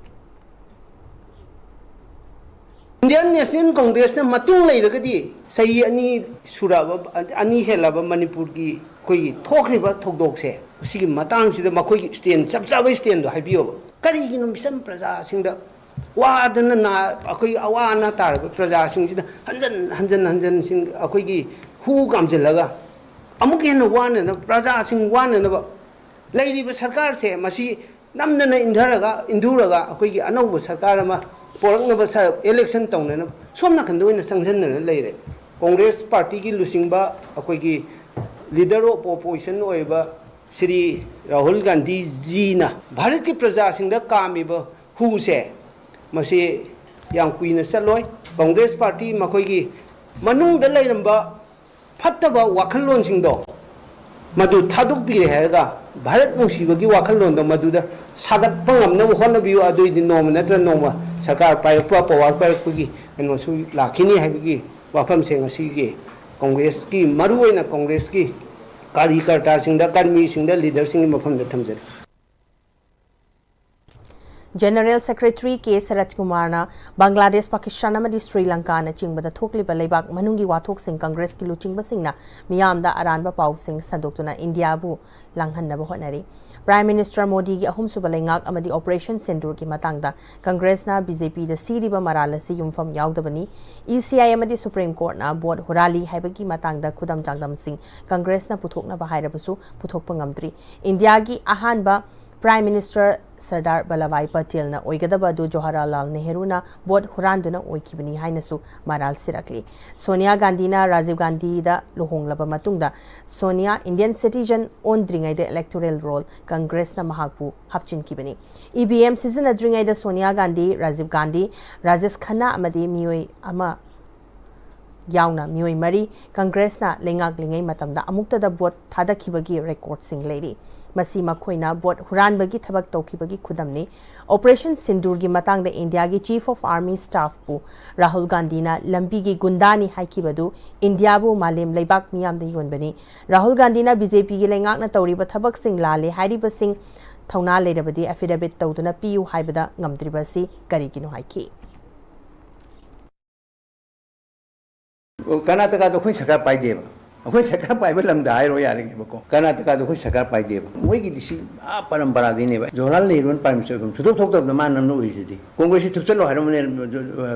ꯏꯟꯗꯤꯌꯟ ꯅꯦꯁꯅꯦꯜ ꯀꯪꯒ꯭ꯔꯦꯁꯅ ꯃꯇꯤꯡ ꯂꯩꯔꯒꯗꯤ ꯆꯍꯤ ꯑꯅꯤ ꯁꯨꯔꯛꯑꯕ, ꯑꯅꯤ ꯍꯦꯜꯂꯕ ꯃꯅꯤꯄꯨꯔꯒꯤ ꯑꯩꯈꯣꯏꯒꯤ ꯊꯣꯛꯈ꯭ꯔꯤꯕ ꯊꯧꯗꯣꯛꯁꯦ, ꯃꯁꯤꯒꯤ ꯃꯇꯥꯡꯁꯤꯗ ꯃꯈꯣꯏꯒꯤ ꯁ꯭ꯇꯦꯟ, ꯆꯞ ꯆꯥꯕ ꯁ꯭ꯇꯦꯟꯗꯣ ꯍꯥꯏꯕꯤꯌꯣꯕ꯫ ꯀꯔꯤꯒꯤꯅꯣ ꯃꯤꯆꯝ ꯄ꯭ꯔꯖꯥꯁꯤꯡꯗ ꯋꯥꯗꯅ ꯅꯥ-, ꯑꯩꯈꯣꯏꯒꯤ ꯑꯋꯥ ꯑꯅꯥ ꯇꯥꯔꯕ ꯄ꯭ꯔꯖꯥꯁꯤꯡꯁꯤꯗ ꯍꯟꯖꯟ ꯍꯟꯖꯟ ꯍꯟꯖꯟ ꯁꯤꯡ-, ꯑꯩꯈꯣꯏꯒꯤ ꯍꯨ ꯀꯥꯝꯁꯤꯜꯂꯒ ꯑꯃꯨꯛ ꯍꯦꯟꯅ ꯋꯥꯅꯅꯕ, ꯄ꯭ꯔꯖꯥꯁꯤꯡ ꯋꯥꯅꯅꯕ ꯂꯩꯔꯤꯕ ꯁꯔꯀꯥꯔꯁꯦ ꯃꯁꯤ ꯅꯝꯗꯅ ꯏꯟꯊꯔꯒ, ꯏꯟꯊꯨꯔꯒ ꯑꯩꯈꯣꯏꯒꯤ ꯑꯅꯧꯕ ꯁꯔꯀꯥꯔ ꯑꯃ ꯄꯣꯔꯛꯅꯕ ꯁ-, ꯏꯂꯦꯛꯁꯟ ꯇꯧꯅꯅꯕ ꯁꯣꯝ ꯅꯥꯀꯟꯗ ꯑꯣꯏꯅ ꯆꯪꯁꯤꯟꯗꯅ ꯂꯩꯔꯦ꯫ ꯀꯣꯡꯒ꯭ꯔꯦꯁ ꯄꯥꯔꯇꯤꯒꯤ ꯂꯨꯆꯤꯡꯕ ꯑꯩꯈꯣꯏꯒꯤ ꯂꯤꯗꯔ ꯑꯣꯐ ꯑꯣꯄꯣꯖꯤꯁꯟ ꯑꯣꯏꯔꯤꯕ ꯁ꯭ꯔꯤ ꯔꯥꯍꯨꯜ ꯒꯥꯟꯙꯤꯖꯤꯅ ꯚꯥꯔꯠꯀꯤ ꯄ꯭ꯔꯖꯥꯁꯤꯡꯗ ꯀꯥꯝꯃꯤꯕ ꯍꯨꯁꯦ, ꯃꯁꯤ ꯌꯥꯝ ꯀꯨꯏꯅ ꯆꯠꯂꯣꯏ꯫ ꯀꯣꯡꯒ꯭ꯔꯦꯁ ꯄꯥꯔꯇꯤ ꯃꯈꯣꯏꯒꯤ ꯃꯅꯨꯡꯗ ꯂꯩꯔꯝꯕ ꯐꯠꯇꯕ ꯋꯥꯈꯜꯂꯣꯟꯁꯤꯡꯗꯣ ꯃꯗꯨ ꯊꯥꯗꯣꯛꯄꯤꯔꯦ ꯍꯥꯏꯔꯒ, ꯚꯥꯔꯠ ꯅꯨꯡꯁꯤꯕꯒꯤ ꯋꯥꯈꯜꯂꯣꯟꯗꯣ ꯃꯗꯨꯗ ꯁꯥꯒꯠꯄ ꯉꯝꯅꯕ ꯍꯣꯠꯅꯕꯤꯌꯨ꯫ ꯑꯗꯨꯑꯣꯏꯗꯤ ꯅꯣꯡꯃ ꯅꯠꯇ꯭ꯔ ꯅꯣꯡꯃ ꯁꯔꯀꯥꯔ ꯄꯥꯏꯔꯛꯄ, ꯄꯋꯥꯔ ꯄꯥꯏꯔꯛꯄꯒꯤ ꯀꯩꯅꯣꯁꯨ ꯂꯥꯛꯈꯤꯅꯤ ꯍꯥꯏꯕꯒꯤ ꯋꯥꯐꯝꯁꯦ ꯉꯁꯤꯒꯤ ꯀꯣꯡꯒ꯭ꯔꯦꯁꯀꯤ, ꯃꯔꯨꯑꯣꯏꯅ ꯀꯣꯡꯒ꯭ꯔꯦꯁꯀꯤ ꯀꯥꯔꯤꯀꯔꯇꯥꯁꯤꯡꯗ, ꯀꯔꯃꯤꯁꯤꯡꯗ, ꯂꯤꯗꯔꯁꯤꯡꯒꯤ ꯃꯐꯝꯗ ꯊꯝꯖꯔꯤ꯫ ꯖꯦꯅꯔꯦꯜ ꯁꯦꯀ꯭ꯔꯦꯇꯔꯤ ꯀꯦ ꯁꯔꯠ ꯀꯨꯃꯥꯔꯅ ꯕꯪꯒ꯭ꯂꯥꯗꯦꯁ, ꯄꯥꯀꯤꯁꯇꯥꯟ ꯑꯃꯗꯤ ꯁ꯭ꯔꯤ ꯂꯪꯀꯥꯅꯆꯤꯡꯕꯗ ꯊꯣꯛꯂꯤꯕ ꯂꯩꯕꯥꯛ ꯃꯅꯨꯡꯒꯤ ꯋꯥꯊꯣꯛꯁꯤꯡ ꯀꯪꯒ꯭ꯔꯦꯁꯀꯤ ꯂꯨꯆꯤꯡꯕꯁꯤꯡꯅ ꯃꯤꯌꯥꯝꯗ ꯑꯔꯥꯟꯕ ꯄꯥꯎꯁꯤꯡ ꯁꯟꯗꯣꯛꯇꯨꯅ ꯏꯟꯗꯤꯌꯥꯕꯨ ꯂꯥꯡꯍꯟꯅꯕ ꯍꯣꯠꯅꯔꯤ꯫ ꯄ꯭ꯔꯥꯏꯝ ꯃꯤꯅꯤꯁꯇꯔ ꯃꯣꯗꯤꯒꯤ ꯑꯍꯨꯝꯁꯨꯕ ꯂꯩꯉꯥꯛ ꯑꯃꯗꯤ ꯑꯣꯄꯔꯦꯁꯟ ꯁꯤꯟꯗꯨꯔꯒꯤ ꯃꯇꯥꯡꯗ ꯀꯪꯒ꯭ꯔꯦꯁꯅ ꯕꯤꯖꯦꯄꯤꯗ ꯁꯤꯔꯤꯕ ꯃꯔꯥꯜ ꯑꯁꯤ ꯌꯨꯝꯐꯝ ꯌꯥꯎꯗꯕꯅꯤ꯫ ꯏ ꯁꯤ ꯑꯥꯏ ꯑꯃꯗꯤ ꯁꯨꯄ꯭ꯔꯤꯝ ꯀꯣꯔꯠꯅ ꯚꯣꯠ ꯍꯨꯔꯥꯜꯂꯤ ꯍꯥꯏꯕꯒꯤ ꯃꯇꯥꯡꯗ ꯈꯨꯗꯝ ꯆꯥꯡꯗꯝꯁꯤꯡ ꯀꯪꯒ꯭ꯔꯦꯁꯅ ꯄꯨꯊꯣꯛꯅꯕ ꯍꯥꯏꯔꯕꯁꯨ ꯄꯨꯊꯣꯛꯄ ꯉꯝꯗ꯭ꯔꯤ꯫ ꯏꯟꯗꯤꯌꯥꯒꯤ ꯑꯍꯥꯟꯕ ꯄ꯭ꯔꯥꯏꯝ ꯃꯤꯅꯤꯁꯇꯔ ꯁꯔꯗꯥꯔ ꯕꯜꯂꯚꯥꯏ ꯄꯇꯦꯜꯅ ꯑꯣꯏꯒꯗꯕ ꯑꯗꯨ ꯖꯋꯥꯍꯔꯂꯥꯜ ꯅꯦꯍꯔꯨꯅ ꯚꯣꯠ ꯍꯨꯔꯥꯟꯗꯨꯅ ꯑꯣꯏꯈꯤꯕꯅꯤ ꯍꯥꯏꯅꯁꯨ ꯃꯔꯥꯜ ꯁꯤꯔꯛꯂꯤ꯫ ꯁꯣꯅꯤꯌꯥ ꯒꯥꯟꯙꯤꯅ ꯔꯥꯖꯤꯕ ꯒꯥꯟꯙꯤꯗ ꯂꯨꯍꯣꯡꯂꯕ ꯃꯇꯨꯡꯗ ꯁꯣꯅꯤꯌꯥ ꯏꯟꯗꯤꯌꯟ ꯁꯤꯇꯤꯖꯟ ꯑꯣꯟꯗ꯭ꯔꯤꯉꯩꯗ ꯏꯂꯦꯛꯇꯣꯔꯦꯜ ꯔꯣꯜ ꯀꯪꯒ꯭ꯔꯦꯁꯅ ꯃꯍꯥꯛꯄꯨ ꯍꯥꯞꯆꯤꯟꯈꯤꯕꯅꯤ꯫ ꯏ ꯚꯤ ꯑꯦꯝ ꯁꯤꯖꯤꯟꯅꯗ꯭ꯔꯤꯉꯩꯗ ꯁꯣꯅꯤꯌꯥ ꯒꯥꯟꯙꯤ, ꯔꯥꯖꯤꯕ ꯒꯥꯟꯙꯤ, ꯔꯥꯖꯦꯁ ꯈꯟꯅꯥ ꯑꯃꯗꯤ ꯃꯤꯑꯣꯏ ꯑꯃ ꯌꯥꯎꯅ ꯃꯤꯑꯣꯏ ꯃꯔꯤ ꯀꯪꯒ꯭ꯔꯦꯁꯅ ꯂꯩꯉꯥꯛꯂꯤꯉꯩ ꯃꯇꯝꯗ ꯑꯃꯨꯛꯇꯗ ꯚꯣꯠ ꯊꯥꯗꯈꯤꯕꯒꯤ ꯔꯦꯀꯣꯔꯗꯁꯤꯡ ꯂꯩꯔꯤ꯫ ꯃꯁꯤ ꯃꯈꯣꯏꯅ ꯚꯣꯠ ꯍꯨꯔꯥꯟꯕꯒꯤ ꯊꯕꯛ ꯇꯧꯈꯤꯕꯒꯤ ꯈꯨꯗꯝꯅꯤ꯫ ꯑꯣꯄꯔꯦꯁꯟ ꯁꯤꯟꯗꯨꯔꯒꯤ ꯃꯇꯥꯡꯗ ꯏꯟꯗꯤꯌꯥꯒꯤ ꯆꯤꯐ ꯑꯣꯐ ꯑꯥꯔꯃꯤ ꯁ꯭ꯇꯥꯐꯄꯨ ꯔꯥꯍꯨꯜ ꯒꯥꯟꯙꯤꯅ ꯂꯝꯕꯤꯒꯤ ꯒꯨꯟꯗꯥꯅꯤ ꯍꯥꯏꯈꯤꯕꯗꯨ ꯏꯟꯗꯤꯌꯥꯕꯨ ꯃꯥꯂꯦꯝ ꯂꯩꯕꯥꯛ ꯃꯤꯌꯥꯝꯗ ꯌꯣꯟꯕꯅꯤ꯫ ꯔꯥꯍꯨꯜ ꯒꯥꯟꯙꯤꯅ ꯕꯤ ꯖꯦ ꯄꯤꯒꯤ ꯂꯩꯉꯥꯛꯅ ꯇꯧꯔꯤꯕ ꯊꯕꯛꯁꯤꯡ ꯂꯥꯜꯂꯦ ꯍꯥꯏꯔꯤꯕꯁꯤꯡ ꯊꯧꯅꯥ ꯂꯩꯔꯕꯗꯤ ꯑꯦꯐꯤꯗꯦꯕꯤꯠ ꯇꯧꯗꯨꯅ ꯄꯤꯌꯨ ꯍꯥꯏꯕꯗ ꯉꯝꯗ꯭ꯔꯤꯕ ꯑꯁꯤ ꯀꯔꯤꯒꯤꯅꯣ ꯍꯥꯏꯈꯤ꯫ ꯀꯔꯅꯥꯇꯀꯥꯗꯣ ꯑꯩꯈꯣꯏ ꯁꯔꯀꯥꯔ ꯄꯥꯏꯗꯦꯕ꯫ ꯑꯩꯈꯣꯏ ꯁꯔꯀꯥꯔ ꯄꯥꯏꯕ ꯂꯝꯗ ꯍꯥꯏꯔꯣ ꯌꯥꯔꯦꯕꯀꯣ꯫ ꯀꯔꯅꯥꯇꯀꯥꯗꯣ ꯑꯩꯈꯣꯏ ꯁꯔꯀꯥꯔ ꯄꯥꯏꯗꯦꯕ꯫ ꯃꯣꯏꯒꯤꯗꯤ ꯁꯤ ꯑꯥ ꯄꯔꯝꯄꯔꯥꯗꯩꯅꯦꯕ꯫ ꯖꯋꯥꯍꯔꯂꯥꯜ ꯅꯦꯍꯔꯨꯅ ꯄ꯭ꯔꯥꯏꯝ ꯃꯤꯅꯤꯁꯇꯔ ꯑꯣꯏꯕ ꯁꯨꯡꯊꯣꯛ ꯊꯣꯛꯇꯕꯗ ꯃꯥꯅ ꯅꯝꯅ ꯎꯔꯤꯁꯤꯗꯤ꯫ ꯀꯣꯡꯒ꯭ꯔꯦꯁꯁꯤ ꯊꯨꯞꯆꯜꯂꯣ ꯍꯥꯏꯔꯝꯕꯅꯦ,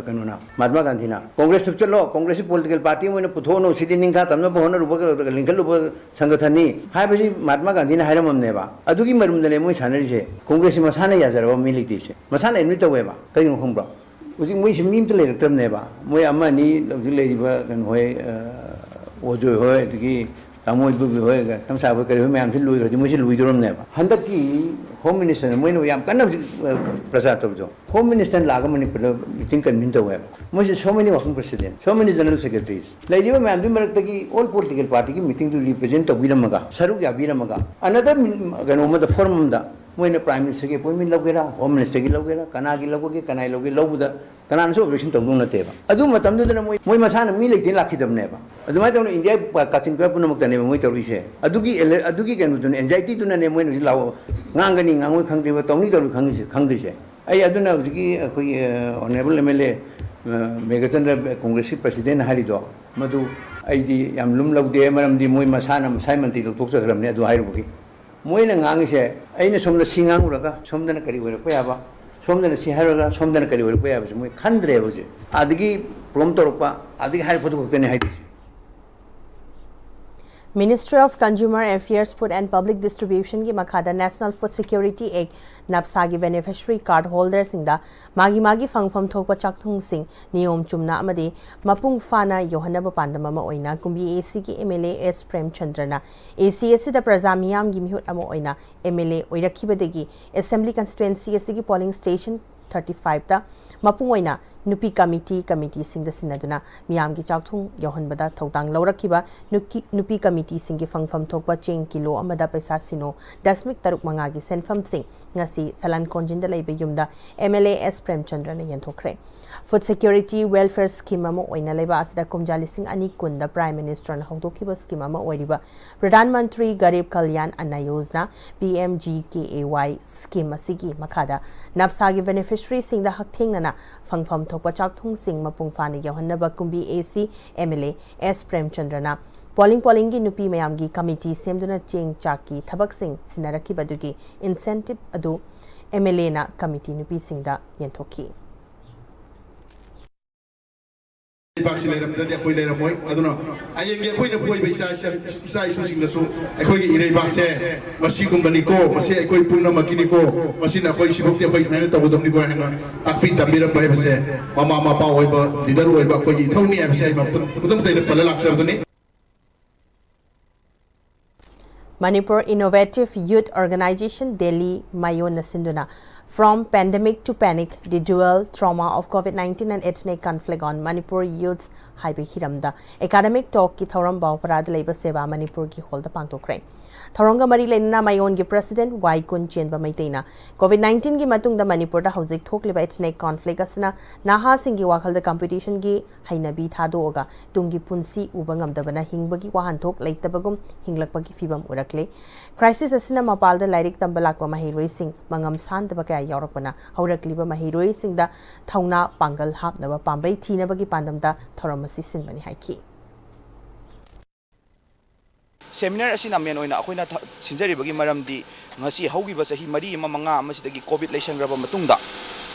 ꯀꯩꯅꯣꯅ, ꯃꯍꯥꯠꯃꯥ ꯒꯥꯟꯙꯤꯅ꯫ ꯀꯣꯡꯒ꯭ꯔꯦꯁ ꯊꯨꯞꯆꯜꯂꯣ, ꯀꯣꯡꯒ꯭ꯔꯦꯁꯁꯤ ꯄꯣꯂꯤꯇꯤꯀꯦꯜ ꯄꯥꯔꯇꯤ ꯑꯃ ꯑꯣꯏꯅ ꯄꯨꯊꯣꯛꯑꯅꯨ, ꯁꯤꯗꯤ ꯅꯤꯡꯈꯥ ꯇꯝꯅꯕ ꯍꯣꯠꯅꯔꯨꯕ, ꯂꯤꯡꯈꯠꯂꯨꯕ ꯁꯪꯒꯊꯟꯅꯤ ꯍꯥꯏꯕꯁꯤ ꯃꯍꯥꯠꯃꯥ ꯒꯥꯟꯙꯤꯅ ꯍꯥꯏꯔꯝꯃꯕꯅꯦꯕ꯫ ꯑꯗꯨꯒꯤ ꯃꯔꯨꯝꯗꯅꯦ ꯃꯣꯏ ꯁꯥꯟꯅꯔꯤꯁꯦ꯫ ꯀꯣꯡꯒ꯭ꯔꯦꯁꯁꯤ ꯃꯁꯥꯅ ꯌꯥꯖꯔꯕ ꯃꯤ ꯂꯩꯇꯦꯁꯦ꯫ ꯃꯁꯥꯅ ꯑꯦꯗꯃꯤꯠ ꯇꯧꯋꯦꯕ꯫ ꯀꯩꯒꯤꯅꯣ ꯈꯪꯕ꯭ꯔꯣ? ꯍꯧꯖꯤꯛ ꯃꯣꯏꯁꯤ ꯃꯤ ꯑꯝꯇ ꯂꯩꯔꯛꯇ꯭ꯔꯕꯅꯦꯕ꯫ ꯃꯣꯏ ꯑꯃ ꯑꯅꯤ ꯍꯧꯖꯤꯛ ꯂꯩꯔꯤꯕ ꯀꯩꯅꯣ ꯍꯣꯏ, ꯑ, ꯑꯣꯖꯣꯏ ꯍꯣꯏ, ꯑꯗꯒꯤ ꯇꯥꯃꯣ ꯏꯕꯣꯕꯤ ꯍꯣꯏ, ꯈꯝꯁꯥ ꯍꯣꯏ, ꯀꯔꯤ ꯍꯣꯏ ꯃꯌꯥꯝꯁꯤ ꯂꯣꯏꯈ꯭ꯔꯗꯤ ꯃꯣꯏꯁꯤ ꯂꯣꯏꯗꯧꯔꯝꯅꯦꯕ꯫ ꯍꯟꯗꯛꯀꯤ ꯍꯣꯝ ꯃꯤꯅꯤꯁꯇꯔꯅ ꯃꯣꯏꯅ ꯌꯥꯝ ꯀꯟꯅ ꯍꯧꯖꯤꯛ, ꯑ, ꯄ꯭ꯔꯆꯥꯔ ꯇꯧꯕꯗꯣ, ꯍꯣꯝ ꯃꯤꯅꯤꯁꯇꯔ ꯂꯥꯛꯑꯒ ꯃꯅꯤꯄꯨꯔꯗ ꯃꯤꯇꯤꯡ ꯀꯟꯚꯤꯟ ꯇꯧꯋꯦꯕ꯫ ꯃꯣꯏꯁꯦ so many working president, so many general secretaries, ꯂꯩꯔꯤꯕ ꯃꯌꯥꯝꯗꯨꯒꯤ ꯃꯔꯛꯇꯒꯤ all political partyꯒꯤ ꯃꯤꯇꯤꯡꯗꯨ ꯔꯤꯄ꯭ꯔꯖꯦꯟ ꯇꯧꯕꯤꯔꯝꯃꯒ, ꯁꯔꯨꯛ ꯌꯥꯕꯤꯔꯝꯃꯒ, another ꯀꯩꯅꯣ ꯑꯃꯗ, ꯐꯣꯔꯝ ꯑꯃꯗ ꯃꯣꯏꯅ ꯄ꯭ꯔꯥꯏꯝ ꯃꯤꯅꯤꯁꯇꯔꯒꯤ ꯑꯦꯄꯣꯏꯟꯃꯦꯟ ꯂꯧꯒꯦꯔꯥ, ꯍꯣꯝ ꯃꯤꯅꯤꯁꯇꯔꯒꯤ ꯂꯧꯒꯦꯔꯥ, ꯀꯅꯥꯒꯤ ꯂꯧꯒꯦ, ꯀꯅꯥꯒꯤ ꯂꯧꯒꯦ, ꯂꯧꯕꯗ ꯀꯅꯥꯅꯁꯨ ꯑꯣꯕꯖꯦꯛꯁꯟ ꯇꯧꯗꯧ ꯅꯠꯇꯦꯕ꯫ ꯑꯗꯨ ꯃꯇꯝꯗꯨꯗꯅ ꯃꯣꯏ, ꯃꯣꯏ ꯃꯁꯥꯅ ꯃꯤ ꯂꯩꯇꯦꯅ ꯂꯥꯛꯈꯤꯗꯕꯅꯦꯕ꯫ ꯑꯗꯨꯃꯥꯏꯅ ꯇꯧꯅ ꯏꯟꯗꯤꯌꯥ ꯄ-, ꯀꯥꯆꯤꯟ ꯀꯣꯌꯥ ꯄꯨꯝꯅꯃꯛꯇꯅꯦꯕ ꯃꯣꯏ ꯇꯧꯔꯤꯁꯦ꯫ ꯑꯗꯨꯒꯤ ꯑꯦꯂ-, ꯑꯗꯨꯒꯤ ꯀꯩꯅꯣꯗꯨꯅ, ꯑꯦꯟꯖꯥꯏꯇꯤꯗꯨꯅꯅꯦ ꯃꯣꯏꯅ ꯍꯧꯖꯤꯛ ꯂꯥꯛꯑꯣ, ꯉꯥꯡꯒꯅꯤ, ꯉꯥꯡꯉꯣꯏ ꯈꯪꯗ꯭ꯔꯤꯕ, ꯇꯧꯅꯤ, ꯇꯧꯔꯣꯏ ꯈꯪꯉꯤꯁꯦ, ꯈꯪꯗ꯭ꯔꯤꯁꯦ꯫ ꯑꯩ ꯑꯗꯨꯅ ꯍꯧꯖꯤꯛꯀꯤ ꯑꯩꯈꯣꯏꯒꯤ, ꯑ, honourable MLA, ꯑ, ꯃꯦꯘꯆꯟꯗ꯭ꯔ, ꯀꯣꯡꯒ꯭ꯔꯦꯁꯀꯤ ꯄ꯭ꯔꯁꯤꯗꯦꯟ ꯍꯥꯏꯔꯤꯗꯣ, ꯃꯗꯨ ꯑꯩꯗꯤ ꯌꯥꯝ ꯂꯨꯝ ꯂꯧꯗꯦ, ꯃꯔꯝꯗꯤ ꯃꯣꯏ ꯃꯁꯥꯅ ꯃꯁꯥꯏ ꯃꯟꯇ꯭ꯔꯤ ꯂꯧꯊꯣꯛꯆꯈ꯭ꯔꯕꯅꯤ ꯑꯗꯨ ꯍꯥꯏꯔꯨꯕꯒꯤ꯫ ꯃꯣꯏꯅ ꯉꯥꯡꯉꯤꯁꯦ, ꯑꯩꯅ ꯁꯣꯝꯗ ꯁꯤ ꯉꯥꯡꯉꯨꯔꯒ ꯁꯣꯝꯗꯅ ꯀꯔꯤ ꯑꯣꯏꯔꯛꯄ ꯌꯥꯕ, ꯁꯣꯝꯗꯅ ꯁꯤ ꯍꯥꯏꯔꯨꯔꯒ ꯁꯣꯝꯗꯅ ꯀꯔꯤ ꯑꯣꯏꯔꯛꯄ ꯌꯥꯕꯁꯦ ꯃꯣꯏ ꯈꯟꯗ꯭ꯔꯦꯕ ꯍꯧꯖꯤꯛ꯫ ꯑꯗꯒꯤ ꯄ꯭ꯔꯣꯝ ꯇꯧꯔꯛꯄ, ꯑꯗꯒꯤ ꯍꯥꯏꯔꯛꯄꯗꯨ ꯈꯛꯇꯅꯤ ꯍꯥꯏꯗꯣꯏꯁꯦ꯫ Ministry of Consumer Affairs, Food and Public Distributionꯒꯤ ꯃꯈꯥꯗ National Food Security Act, ꯅꯞꯁꯥꯒꯤ beneficiary card holderꯁꯤꯡꯗ ꯃꯥꯒꯤ ꯃꯥꯒꯤ ꯐꯪꯐꯝ ꯊꯣꯛꯄ ꯆꯥꯛꯊꯨꯡꯁꯤꯡ ꯅꯤꯌꯣꯝ ꯆꯨꯝꯅ ꯑꯃꯗꯤ ꯃꯄꯨꯡ ꯐꯥꯅ ꯌꯧꯍꯟꯅꯕ ꯄꯥꯟꯗꯝ ꯑꯃ ꯑꯣꯏꯅ ꯀꯨꯝꯕꯤ ACꯒꯤ MLA S ꯄ꯭ꯔꯦꯝꯆꯟꯗ꯭ꯔꯅ AC ꯑꯁꯤꯗ ꯄ꯭ꯔꯖꯥ ꯃꯤꯌꯥꯝꯒꯤ ꯃꯤꯍꯨꯠ ꯑꯃ ꯑꯣꯏꯅ MLA ꯑꯣꯏꯔꯛꯈꯤꯕꯗꯒꯤ Assembly Constituency ꯑꯁꯤꯒꯤ polling station thirty fiveꯇ ꯃꯄꯨꯡ ꯑꯣꯏꯅ ꯅꯨꯄꯤ committee, committeeꯁꯤꯡꯗ ꯁꯤꯟꯅꯗꯨꯅ ꯃꯤꯌꯥꯝꯒꯤ ꯆꯥꯛꯊꯨꯡ ꯌꯧꯍꯟꯕꯗ ꯊꯧꯗꯥꯡ ꯂꯧꯔꯛꯈꯤꯕ ꯅꯨꯄꯤ, ꯅꯨꯄꯤ committeeꯁꯤꯡꯒꯤ ꯐꯪꯐꯝ ꯊꯣꯛꯄ ꯆꯦꯡ ꯀꯤꯂꯣ ꯑꯃꯗ ꯄꯩꯁꯥ ꯁꯤꯅꯣ ꯗꯁꯃꯤꯛ ꯇꯔꯨꯛ ꯃꯉꯥꯒꯤ ꯁꯦꯟꯐꯝꯁꯤꯡ ꯉꯁꯤ ꯁꯂꯥꯟ ꯀꯣꯟꯖꯤꯟꯗ ꯂꯩꯕ ꯌꯨꯝꯗ MLA S ꯄ꯭ꯔꯦꯝꯆꯟꯗ꯭ꯔꯅ ꯌꯦꯟꯊꯣꯛꯈ꯭ꯔꯦ꯫ Food Security Welfare Scheme ꯑꯃ ꯑꯣꯏꯅ ꯂꯩꯕꯥꯛ ꯑꯁꯤꯗ ꯀꯨꯝꯖꯥ ꯂꯤꯁꯤꯡ ꯑꯅꯤ ꯀꯨꯟꯗ Prime Ministerꯅ ꯍꯧꯗꯣꯛꯈꯤꯕ scheme ꯑꯃ ꯑꯣꯏꯔꯤꯕ Pradhan Mantri Garib Kalyan ꯑꯟꯅ Yojana, P M G K A Y scheme ꯑꯁꯤꯒꯤ ꯃꯈꯥꯗ ꯅꯞꯁꯥꯒꯤ beneficiaryꯁꯤꯡꯗ ꯍꯛꯊꯦꯡꯅꯅ ꯐꯪꯐꯝ ꯊꯣꯛꯄ ꯆꯥꯛꯊꯨꯡꯁꯤꯡ ꯃꯄꯨꯡ ꯐꯥꯅ ꯌꯧꯍꯟꯅꯕ ꯀꯨꯝꯕꯤ AC MLA S ꯄ꯭ꯔꯦꯝꯆꯟꯗ꯭ꯔꯅ polling, pollingꯒꯤ ꯅꯨꯄꯤ ꯃꯌꯥꯝꯒꯤ committee ꯁꯦꯝꯗꯨꯅ ꯆꯦꯡ ꯆꯥꯛꯀꯤ ꯊꯕꯛꯁꯤꯡ ꯁꯤꯟꯅꯔꯛꯈꯤꯕ ꯑꯗꯨꯒꯤ incentive ꯑꯗꯨ MLAꯅ committee ꯅꯨꯄꯤꯁꯤꯡꯗ ꯌꯦꯟꯊꯣꯛꯈꯤ꯫ ꯂꯩꯕꯥꯛꯁꯤ ꯂꯩꯔꯝꯗ꯭ꯔꯗꯤ ꯑꯩꯈꯣꯏ ꯂꯩꯔꯝꯃꯣꯏ꯫ ꯑꯗꯨꯅ ꯍꯌꯦꯡꯒꯤ ꯑꯩꯈꯣꯏꯅ ꯄꯣꯛꯏꯕ ꯏꯆꯥ, ꯏꯆꯥ ꯏꯁꯨꯁꯤꯡꯗꯁꯨ ꯑꯩꯈꯣꯏꯒꯤ ꯏꯔꯩꯕꯥꯛꯁꯦ ꯃꯁꯤꯒꯨꯝꯕꯅꯤꯀꯣ, ꯃꯁꯤ ꯑꯩꯈꯣꯏ ꯄꯨꯝꯅꯃꯛꯀꯤꯅꯤꯀꯣ, ꯃꯁꯤꯅ ꯑꯩꯈꯣꯏ ꯁꯤꯐꯥꯎꯗꯤ ꯑꯩꯈꯣꯏ ꯁꯨꯃꯥꯏꯅ ꯇꯧꯒꯗꯕꯅꯤꯀꯣ ꯍꯥꯏꯅ ꯇꯥꯛꯄꯤ ꯇꯝꯕꯤꯔꯝꯕ ꯍꯥꯏꯕꯁꯦ ꯃꯃꯥ ꯃꯄꯥ ꯑꯣꯏꯕ, leader ꯑꯣꯏꯕ ꯑꯩꯈꯣꯏꯒꯤ ꯏꯊꯧꯅꯤ ꯍꯥꯏꯕꯁꯦ ꯑꯩ ꯃꯇꯝ ꯈꯨꯗꯝꯇ ꯑꯩꯅ ꯄꯜꯂ ꯂꯥꯛꯆꯕꯗꯨꯅꯤ꯫ Manipur Innovative Youth Organization Delhi ꯃꯥꯏꯑꯣꯟꯅ ꯁꯤꯟꯗꯨꯅ From Pandemic to Panic, The Dual Trauma of COVID nineteen and Ethnic Conflict on Manipur Youths ꯍꯥꯏꯕ ꯍꯤꯔꯝꯗ academic talkꯀꯤ ꯊꯧꯔꯝ ꯕꯥꯎꯄꯔꯥꯗ ꯂꯩꯕ ꯁꯦꯕꯥ ꯃꯅꯤꯄꯨꯔꯒꯤ ꯍꯣꯜꯗ ꯄꯥꯡꯊꯣꯛꯈ꯭ꯔꯦ꯫ ꯊꯧꯔꯝꯒ ꯃꯔꯤ ꯂꯩꯅꯅ ꯃꯥꯏꯑꯣꯟꯒꯤ president ꯋꯥꯏ ꯀꯨꯟ ꯆꯦꯟꯕ ꯃꯩꯇꯩꯅ COVID nineteenꯒꯤ ꯃꯇꯨꯡꯗ ꯃꯅꯤꯄꯨꯔꯗ ꯍꯧꯖꯤꯛ ꯊꯣꯛꯂꯤꯕ ethnic conflict ꯑꯁꯤꯅ ꯅꯍꯥꯁꯤꯡꯒꯤ ꯋꯥꯈꯜꯗ competitionꯒꯤ ꯍꯩꯅꯕꯤ ꯊꯥꯗꯣꯛꯑꯒ ꯇꯨꯡꯒꯤ ꯄꯨꯟꯁꯤ ꯎꯕ ꯉꯝꯗꯕꯅ ꯍꯤꯡꯕꯒꯤ ꯋꯥꯍꯟꯊꯣꯛ ꯂꯩꯇꯕꯒꯨꯝ ꯍꯤꯡꯂꯛꯄꯒꯤ ꯐꯤꯕꯝ ꯎꯔꯛꯂꯦ꯫ Crisis ꯑꯁꯤꯅ ꯃꯄꯥꯜꯗ ꯂꯥꯏꯔꯤꯛ ꯇꯝꯕ ꯂꯥꯛꯄ ꯃꯍꯩꯔꯣꯏꯁꯤꯡ ꯃꯉꯝ ꯁꯥꯟꯗꯕ ꯀꯌꯥ ꯌꯥꯎꯔꯛꯄꯅ ꯍꯧꯔꯛꯂꯤꯕ ꯃꯍꯩꯔꯣꯏꯁꯤꯡꯗ ꯊꯧꯅꯥ ꯄꯥꯡꯒꯜ ꯍꯥꯞꯅꯕ ꯄꯥꯝꯕꯩ ꯊꯤꯅꯕꯒꯤ ꯄꯥꯟꯗꯝꯗ ꯊꯧꯔꯝ ꯑꯁꯤ ꯁꯤꯟꯕꯅꯤ ꯍꯥꯏꯈꯤ꯫ Seminar ꯑꯁꯤꯅ main ꯑꯣꯏꯅ ꯑꯩꯈꯣꯏꯅ ꯊ- ꯁꯤꯟꯖꯔꯤꯕꯒꯤ ꯃꯔꯝꯗꯤ ꯉꯁꯤ ꯍꯧꯈꯤꯕ ꯆꯍꯤ ꯃꯔꯤ ꯑꯃ ꯃꯉꯥ ꯑꯃꯁꯤꯗꯒꯤ COVID ꯂꯩꯁꯟꯈ꯭ꯔꯕ ꯃꯇꯨꯡꯗ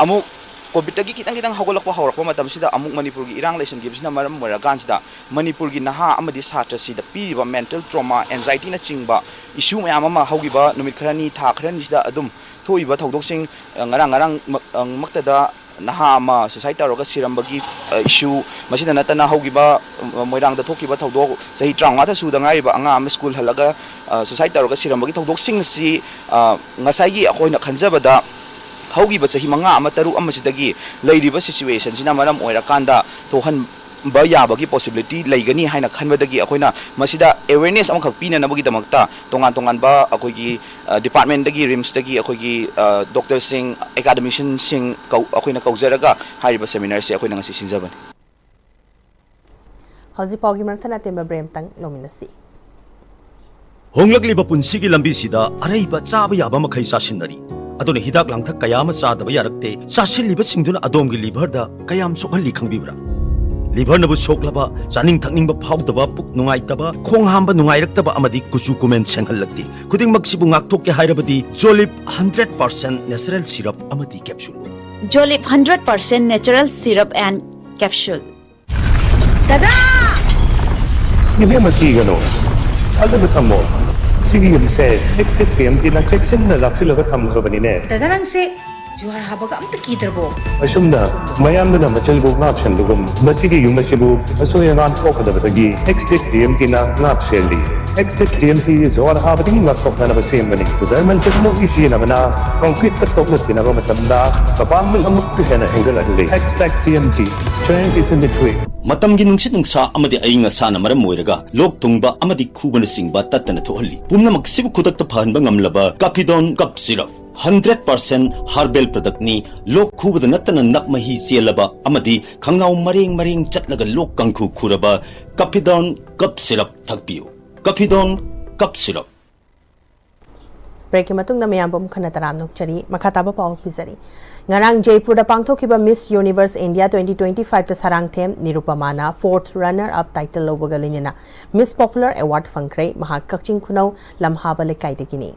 ꯑꯃꯨꯛ COVIDꯇꯒꯤ ꯈꯤꯇꯪ ꯈꯤꯇꯪ ꯍꯧꯒꯠꯂꯛꯄ ꯍꯧꯔꯛꯄ ꯃꯇꯝꯁꯤꯗ ꯑꯃꯨꯛ ꯃꯅꯤꯄꯨꯔꯒꯤ ꯏꯔꯥꯡ ꯂꯩꯁꯟꯈꯤꯕꯁꯤꯅ ꯃꯔꯝ ꯑꯣꯏꯔꯀꯥꯟꯁꯤꯗ ꯃꯅꯤꯄꯨꯔꯒꯤ ꯅꯍꯥ ꯑꯃꯗꯤ ꯁꯥꯇ꯭ꯔꯁꯤꯗ ꯄꯤꯔꯤꯕ mental trauma, anxietyꯅꯆꯤꯡꯕ issue ꯃꯌꯥꯝ ꯑꯃ ꯍꯧꯈꯤꯕ ꯅꯨꯃꯤꯠ ꯈꯔꯅꯤ, ꯊꯥ ꯈꯔꯅꯤꯁꯤꯗ ꯑꯗꯨꯝ ꯊꯣꯛꯏꯕ ꯊꯧꯗꯣꯛꯁꯤꯡ, ꯑ, ꯉꯔꯥꯡ ꯉꯔꯥꯡ ꯃꯛ-, ꯑ, ꯃꯛꯇꯗ ꯅꯍꯥ ꯑꯃ suicide ꯇꯧꯔꯒ ꯁꯤꯔꯝꯕꯒꯤ, ꯑ, issue, ꯃꯁꯤꯗ ꯅꯠꯇꯅ ꯍꯧꯈꯤꯕ, ꯑ, ꯃꯣꯏꯔꯥꯡꯗ ꯊꯣꯛꯈꯤꯕ ꯊꯧꯗꯣꯛ, ꯆꯍꯤ ꯇꯔꯥꯃꯉꯥꯗ ꯁꯨꯗ ꯉꯥꯏꯔꯤꯕ ꯑꯉꯥꯡ ꯑꯃ school ꯍꯜꯂꯒ, ꯑ, suicide ꯇꯧꯔꯒ ꯁꯤꯔꯝꯕꯒꯤ ꯊꯧꯗꯣꯛꯁꯤꯡ ꯑꯁꯤ, ꯑ, ꯉꯁꯥꯏꯒꯤ ꯑꯩꯈꯣꯏꯅ ꯈꯟꯖꯕꯗ ꯍꯧꯈꯤꯕ ꯆꯍꯤ ꯃꯉꯥ ꯑꯃ, ꯇꯔꯨꯛ ꯑꯃꯁꯤꯗꯒꯤ ꯂꯩꯔꯤꯕ situationꯁꯤꯅ ꯃꯔꯝ ꯑꯣꯏꯔꯀꯥꯟꯗ ꯊꯣꯛꯍꯟꯕ ꯌꯥꯕꯒꯤ possibility ꯂꯩꯒꯅꯤ ꯍꯥꯏꯅ ꯈꯟꯕꯗꯒꯤ ꯑꯩꯈꯣꯏꯅ ꯃꯁꯤꯗ awareness ꯑꯃꯈꯛ ꯄꯤꯅꯅꯕꯒꯤꯗꯃꯛꯇ ꯇꯣꯉꯥꯟ ꯇꯣꯉꯥꯟꯕ ꯑꯩꯈꯣꯏꯒꯤ, ꯑ, departmentꯇꯒꯤ, RIMSꯇꯒꯤ ꯑꯩꯈꯣꯏꯒꯤ, ꯑ, doctorꯁꯤꯡ, academicianꯁꯤꯡ ꯀꯧ-, ꯑꯩꯈꯣꯏꯅ ꯀꯧꯖꯔꯒ ꯍꯥꯏꯔꯤꯕ seminarꯁꯤ ꯑꯩꯈꯣꯏꯅ ꯉꯁꯤ ꯁꯤꯟꯖꯕꯅꯤ꯫ ꯍꯧꯖꯤꯛ ꯄꯥꯎꯒꯤ ꯃꯔꯛꯊꯠꯅ ꯑꯇꯦꯟꯕ break ꯑꯃꯇꯪ ꯂꯧꯃꯤꯟꯅꯁꯤ꯫ ꯍꯣꯡꯂꯛꯂꯤꯕ ꯄꯨꯟꯁꯤꯒꯤ ꯂꯝꯕꯤꯁꯤꯗ ꯑꯔꯩꯕ ꯆꯥꯕ ꯌꯥꯕ ꯃꯈꯩ ꯆꯥꯁꯤꯟꯅꯔꯤ꯫ ꯑꯗꯨꯅ ꯍꯤꯗꯥꯛ ꯂꯥꯡꯊꯛ ꯀꯌꯥ ꯑꯃ ꯆꯥꯗꯕ ꯌꯥꯔꯛꯇꯦ꯫ ꯆꯥꯁꯤꯜꯂꯤꯕꯁꯤꯡꯗꯨꯅ ꯑꯗꯣꯝꯒꯤ liverꯗ ꯀꯌꯥꯝ ꯁꯣꯛꯍꯜꯂꯤ ꯈꯪꯕꯤꯕ꯭ꯔꯥ? Liverꯅꯕꯨ ꯁꯣꯛꯂꯕ, ꯆꯥꯅꯤꯡ ꯊꯛꯅꯤꯡꯕ ꯐꯥꯎꯗꯕ, ꯄꯨꯛ ꯅꯨꯡꯉꯥꯏꯇꯕ, ꯈꯣꯡ ꯍꯥꯝꯕ ꯅꯨꯡꯉꯥꯏꯔꯛꯇꯕ ꯑꯃꯗꯤ ꯀꯨꯆꯨ ꯀꯨꯃꯦꯟ ꯁꯦꯡꯍꯜꯂꯛꯇꯦ꯫ ꯈꯨꯗꯤꯡꯃꯛꯁꯤꯕꯨ ꯉꯥꯛꯊꯣꯛꯀꯦ ꯍꯥꯏꯔꯕꯗꯤ Jolip hundred percent natural syrup ꯑꯃꯗꯤ capsule꯫ Jolip hundred percent natural syrup and capsule. ꯗꯗꯥ! ꯏꯕꯦꯝꯃ, ꯀꯤꯒꯅꯨ, ꯊꯥꯖꯕ ꯊꯝꯃꯣ꯫ ꯁꯤꯒꯤ ꯌꯨꯝꯁꯦ ꯑꯦꯛꯁꯇꯤꯛ ꯇꯤ ꯑꯦꯝ ꯇꯤꯅ ꯆꯦꯛꯁꯤꯟꯅ ꯂꯥꯛꯁꯤꯜꯂꯒ ꯊꯝꯈ꯭ꯔꯕꯅꯤꯅꯦ꯫ ꯗꯗꯥ, ꯅꯪꯁꯦ ꯖꯨꯍꯥꯔ ꯍꯥꯕꯒ ꯑꯝꯇ ꯀꯤꯗ꯭ꯔꯕꯣ? ꯑꯁꯨꯝꯅ ꯃꯌꯥꯝꯗꯨꯅ ꯃꯆꯤꯜꯕꯨ ꯉꯥꯛ ꯁꯦꯟꯕꯒꯨꯝ, ꯃꯁꯤꯒꯤ ꯌꯨꯝ ꯑꯁꯤꯕꯨ ꯑꯁꯣꯏ ꯑꯉꯥꯝ ꯊꯣꯛꯀꯗꯕꯗꯒꯤ ꯑꯦꯛꯁꯇꯤꯛ ꯇꯤ ꯑꯦꯝ ꯇꯤꯅ ꯉꯥꯛ ꯁꯦꯜꯂꯤ꯫ X-Tech T M T ꯖꯣꯔ ꯍꯥꯕꯗꯒꯤ ꯉꯥꯛꯊꯣꯛꯅꯅꯕ ꯁꯦꯝꯕꯅꯤ꯫ German technology ꯁꯤꯖꯤꯟꯅꯕꯅ concrete ꯀ ꯇꯣꯛꯅ ꯇꯤꯟꯅꯕ ꯃꯇꯝꯗ ꯃꯄꯥꯡꯒꯜ ꯑꯃꯨꯛꯀ ꯍꯦꯟꯅ ꯍꯦꯟꯒꯠꯍꯜꯂꯤ꯫ X-Tech T M T, strength is in the grit. ꯃꯇꯝꯒꯤ ꯅꯨꯡꯁꯤꯠ ꯅꯨꯡꯁꯥ ꯑꯃꯗꯤ ꯑꯏꯪ ꯑꯁꯥꯅ ꯃꯔꯝ ꯑꯣꯏꯔꯒ ꯂꯣꯛ ꯊꯨꯡꯕ ꯑꯃꯗꯤ ꯈꯨꯕꯅꯆꯤꯡꯕ ꯇꯠꯇꯅ ꯊꯣꯛꯍꯜꯂꯤ꯫ ꯄꯨꯝꯅꯃꯛꯁꯤꯕꯨ ꯈꯨꯗꯛꯇ ꯐꯍꯟꯕ ꯉꯝꯂꯕ Capidon Cough Syrup, hundred percent herbal product ꯅꯤ꯫ ꯂꯣꯛ ꯈꯨꯕꯗ ꯅꯠꯇꯅ ꯅꯞ ꯃꯍꯤ ꯆꯦꯜꯂꯕ ꯑꯃꯗꯤ ꯈꯪꯅꯥꯎ ꯃꯔꯦꯡ ꯃꯔꯦꯡ ꯆꯠꯂꯒ ꯂꯣꯛ ꯀꯥꯡꯈꯨ ꯈꯨꯔꯕ Capidon Cough Syrup ꯊꯛꯄꯤꯌꯨ꯫ Capidon Cough Syrup꯫ ꯕ꯭ꯔꯦꯛꯀꯤ ꯃꯇꯨꯡꯗ ꯃꯌꯥꯝꯕꯨ ꯑꯃꯨꯛ ꯍꯟꯅ ꯇꯔꯥꯝꯅ ꯑꯣꯛꯆꯔꯤ꯫ ꯃꯈꯥ ꯇꯥꯕ ꯄꯥꯎ ꯄꯤꯖꯔꯤ꯫ ꯉꯔꯥꯡ ꯖꯩꯄꯨꯔꯗ ꯄꯥꯡꯊꯣꯛꯈꯤꯕ Miss Universe India twenty twenty-five ꯇ Sarangthem ꯅꯤꯔꯨꯄꯃꯥꯅ fourth runner up title ꯂꯧꯕꯒ ꯂꯣꯏꯅꯅ Miss Popular Award ꯐꯪꯈ꯭ꯔꯦ꯫ ꯃꯍꯥꯛ ꯀꯛꯆꯤꯡ ꯈꯨꯅꯧ ꯂꯝꯍꯥꯕ ꯂꯩꯀꯥꯏꯗꯒꯤꯅꯤ꯫